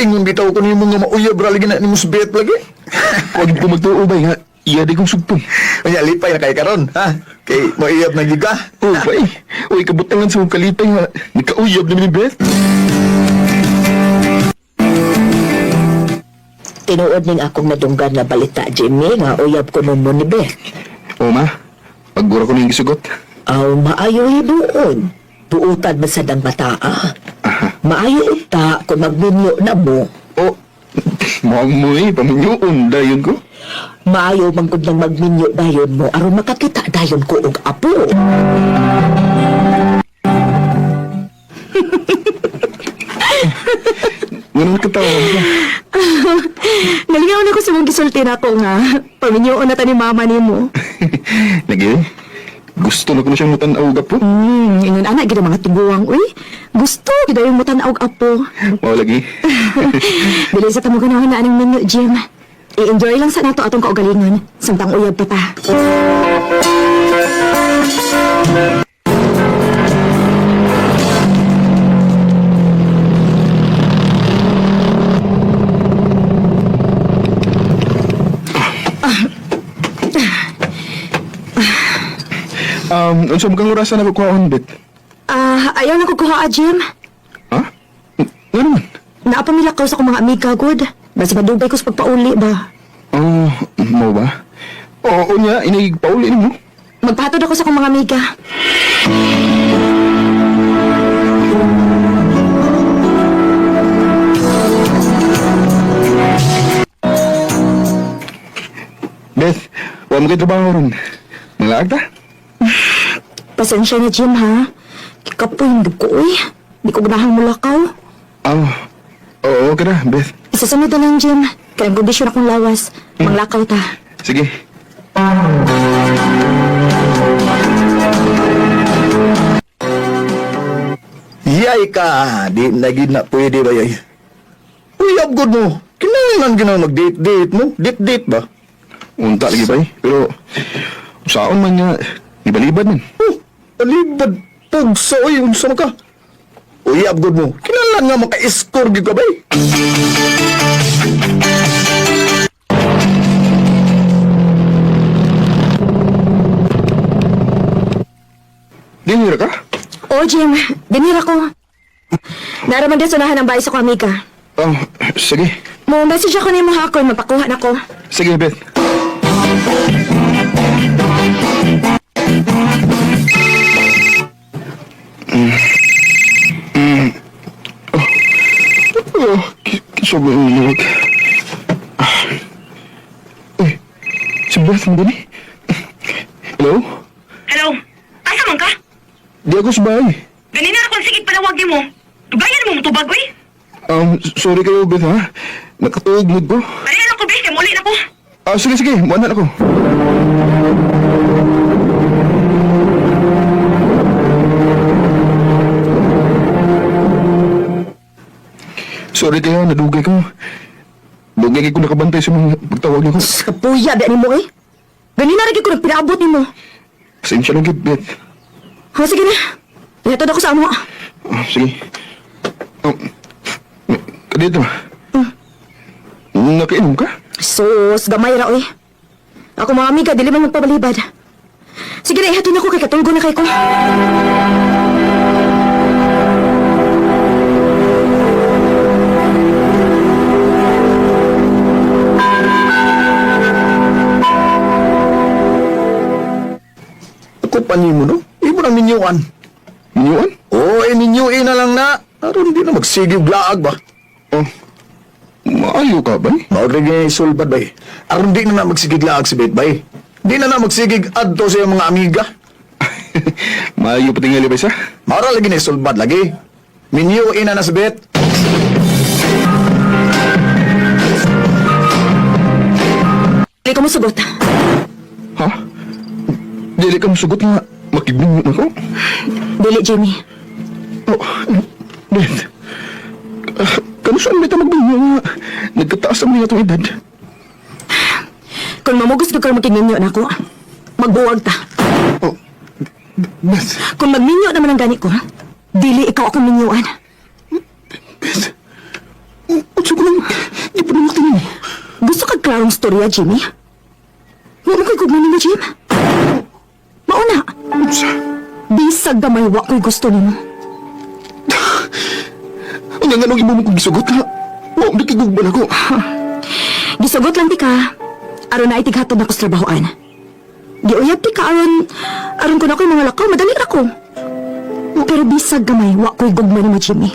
Ingon bitaw ko nimo nga mauyab ra lagi na nimo sa Beth lagi. Huwag ko magtuo ba nga. Iya di kong sugpon. Unya, lipay na kay karon, ha? Kay mauyab na gyud ka. Oh, bay. Uy, kabutangan sa mong kalipay nga. Nagkauyab naman ni Beth. Tinuod ning akong nadunggan nga balita, Jimmy, nga uyab ko nun mo ni Beth. O, ma. Pagura ko na yung gisugot. Aw, maayo hinuon. Buutan man sad ang bataa. Maayo unta kung magminyo na mo. Oh, mukhang mo eh. Paminyoon dayon ko. Maayo man gud nang magminyo dayon mo aron makakita dayon ko og apo. Ganun katawa mo. Nalingaw na ko sa mong gisulti na ako nga. Paminyoon na ta ni mama nimo. Lagi eh. Gusto na ko na siyang matanaw ka po. Ingon ana gid ang mga tiguang uy. Gusto gid yung mutan-aw og apo. Mao lagi. Dili sa tamo ganahan na aning menu, Jim. I-enjoy lang sa nato atong kaugalingon. Samtang uyab pa ta. Unsa mo kang orasan na kuhaon, Bet? Ah, ayaw na ko kuha, Jim. Ha? Nga naman? Naapamilakaw sa akong mga amiga, good. Basta madugay ko sa pagpauli ba. Oh, mo ba? Oo, niya, inig pauli nimo. Magpahatod ako sa akong mga amiga. Beth, wa mo kay trabaho ron. Manglaag ta? Pasensya na, Jim, ha? Kikapoy, hindi ko, uy. Di ko ganahang mulakaw. Ah, oo, okay na, Beth. Sa sunod na lang, Jim. Kaya ang kondisyon akong lawas. Manglakaw ta. Sige. Yay ka! Di na gid na pwede ba yay? Uy, good mo. Kinahanglan gina mag-date-date mo. Date-date ba? Unta lagi ba eh. Pero, saon man nga, ibalibad man. Oh, balibad. Pugsa, uy, unsa man ka? Uy, good mo. Kinahanglan nga maka-score gid ka ba eh? Dinira ka? Oo, Jim. Dinira ko. Naraman din sunahan ang bahay sa ko, amiga. Oh, sige. Mo message ako nimo ha kung mapakuha na ko. Sige, Beth. Oh. Oh, sobrang luwag. Ah. Eh, si Beth mo din eh. Hello? Hello? Asa man ka? Di ako sa bahay. Ganina ra kung sige palawag nimo. Dugayan mo mutubag oy. Sorry kayo, Beth, ha? Nakatuog mood ko. Pareha lang ko be, kay muli na ko. Ah, sige, sige. Muana na ako. Sorry kayo, nadugay ko. Dugay kayo ko nakabantay sa mga pagtawag niyo ko. Kapuya, ba nimo eh. Ganina ra gyud ko nagpinaabot nimo. Pasensya lang, Beth. Ha, sige na. Ihatod ako sa amo. Ah, sige. Oh, kadito. Nakainom ka? Sus, gamay ra oy. Ako mga amiga, dili man magpabalibad. Sige na, ihatod na ko kay katulgo na kay ko. Ako pa nimo no? Imo nang minyuan. Minyuan? Oo, eh, minyuin na lang na. Aron di na magsigig laag ba? Oh, maayo ka ba? eh? Maugrig niya isulbad bay. Aron di na na magsigig laag si Beth bay. Di na na magsigig adto sa iyang mga amiga. Maayo patingali ba siya? Maura lagi na isulbad lagi. Minyuin na na si Beth. Dili ko mosugot. Ha? Dili ka musugot nga makigminyo na ko? Dili, Jimmy. Oh, Beth. Ah, kano saan may magbinyo nga? Nagkataas ang mga itong edad. Kung mamugos ka makigminyo na ako, magbuwag ta. Oh, Beth. Kung magminyo naman ang gani ko, dili ikaw akong minyuan. Beth. Unsa ko lang, di pa naman tingin. Gusto kag klarong storya, Jimmy? Wa mo kay gugma nimo, Jim? Mauna. Unsa? Bisag gamay wa ko'y gusto nimo. Unya nga nung imo mo kong gisugot ha? Wa mo kigugman ako. Gisugot lang ti ka. Aron na itighatod na ko sa trabahoan. Giuyab ti ka aron aron ko na ko'y mga lakaw, madali ra ko. Pero bisag gamay wa ko'y gugma nimo, Jimmy.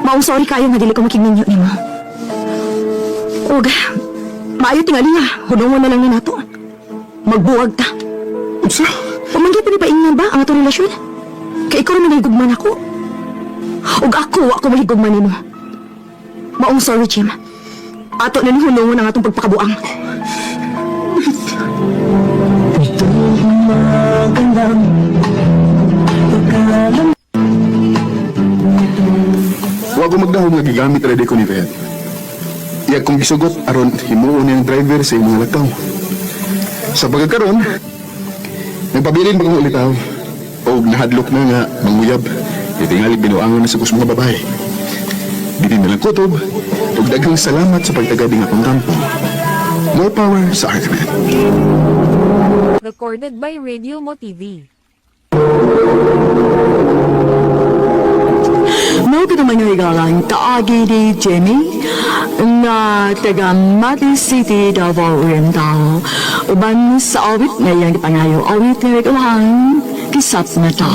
Maong sorry kayo nga dili ko makigminyo nimo. Og maayo tingali nga, hunungon na lang ni nato. Magbuwag ta. Unsa? Pamanggi pa ni paingnan ba ang atong relasyon? Kay ikaw naman nahigugman ako. Ug ako, wa ko mahigugman nimo. Maong sorry, Jim. Ato na ni hunungon ang atong pagpakabuang. Wa ko magdahom nga gigamit ra di ko ni Beth. Iya kong gisugot aron himuon niyang driver sa imong lakaw. Sa pagkakaron, nagpabilin ba kong ulitaw? Og nahadlok na nga manguyab. Itingali binuangon na sa kus mga babae. Dili na lang kutob, ug daghang salamat sa pagtagad ng akong kampo. More power sa argument. Recorded by Radio Mo TV. Mao ka naman yung higalang kaagi ni Jenny nga taga Mati City, Davao Oriental. Uban sa awit na iyang gipangayo awit nga nag-uhan, kisap na ta.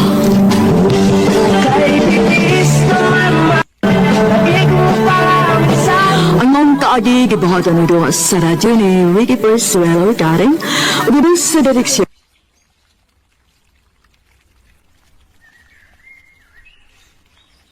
Ang mong kaagi gibuhatan nito sa radyo ni Ricky Persuelo Garing, uban sa direksyon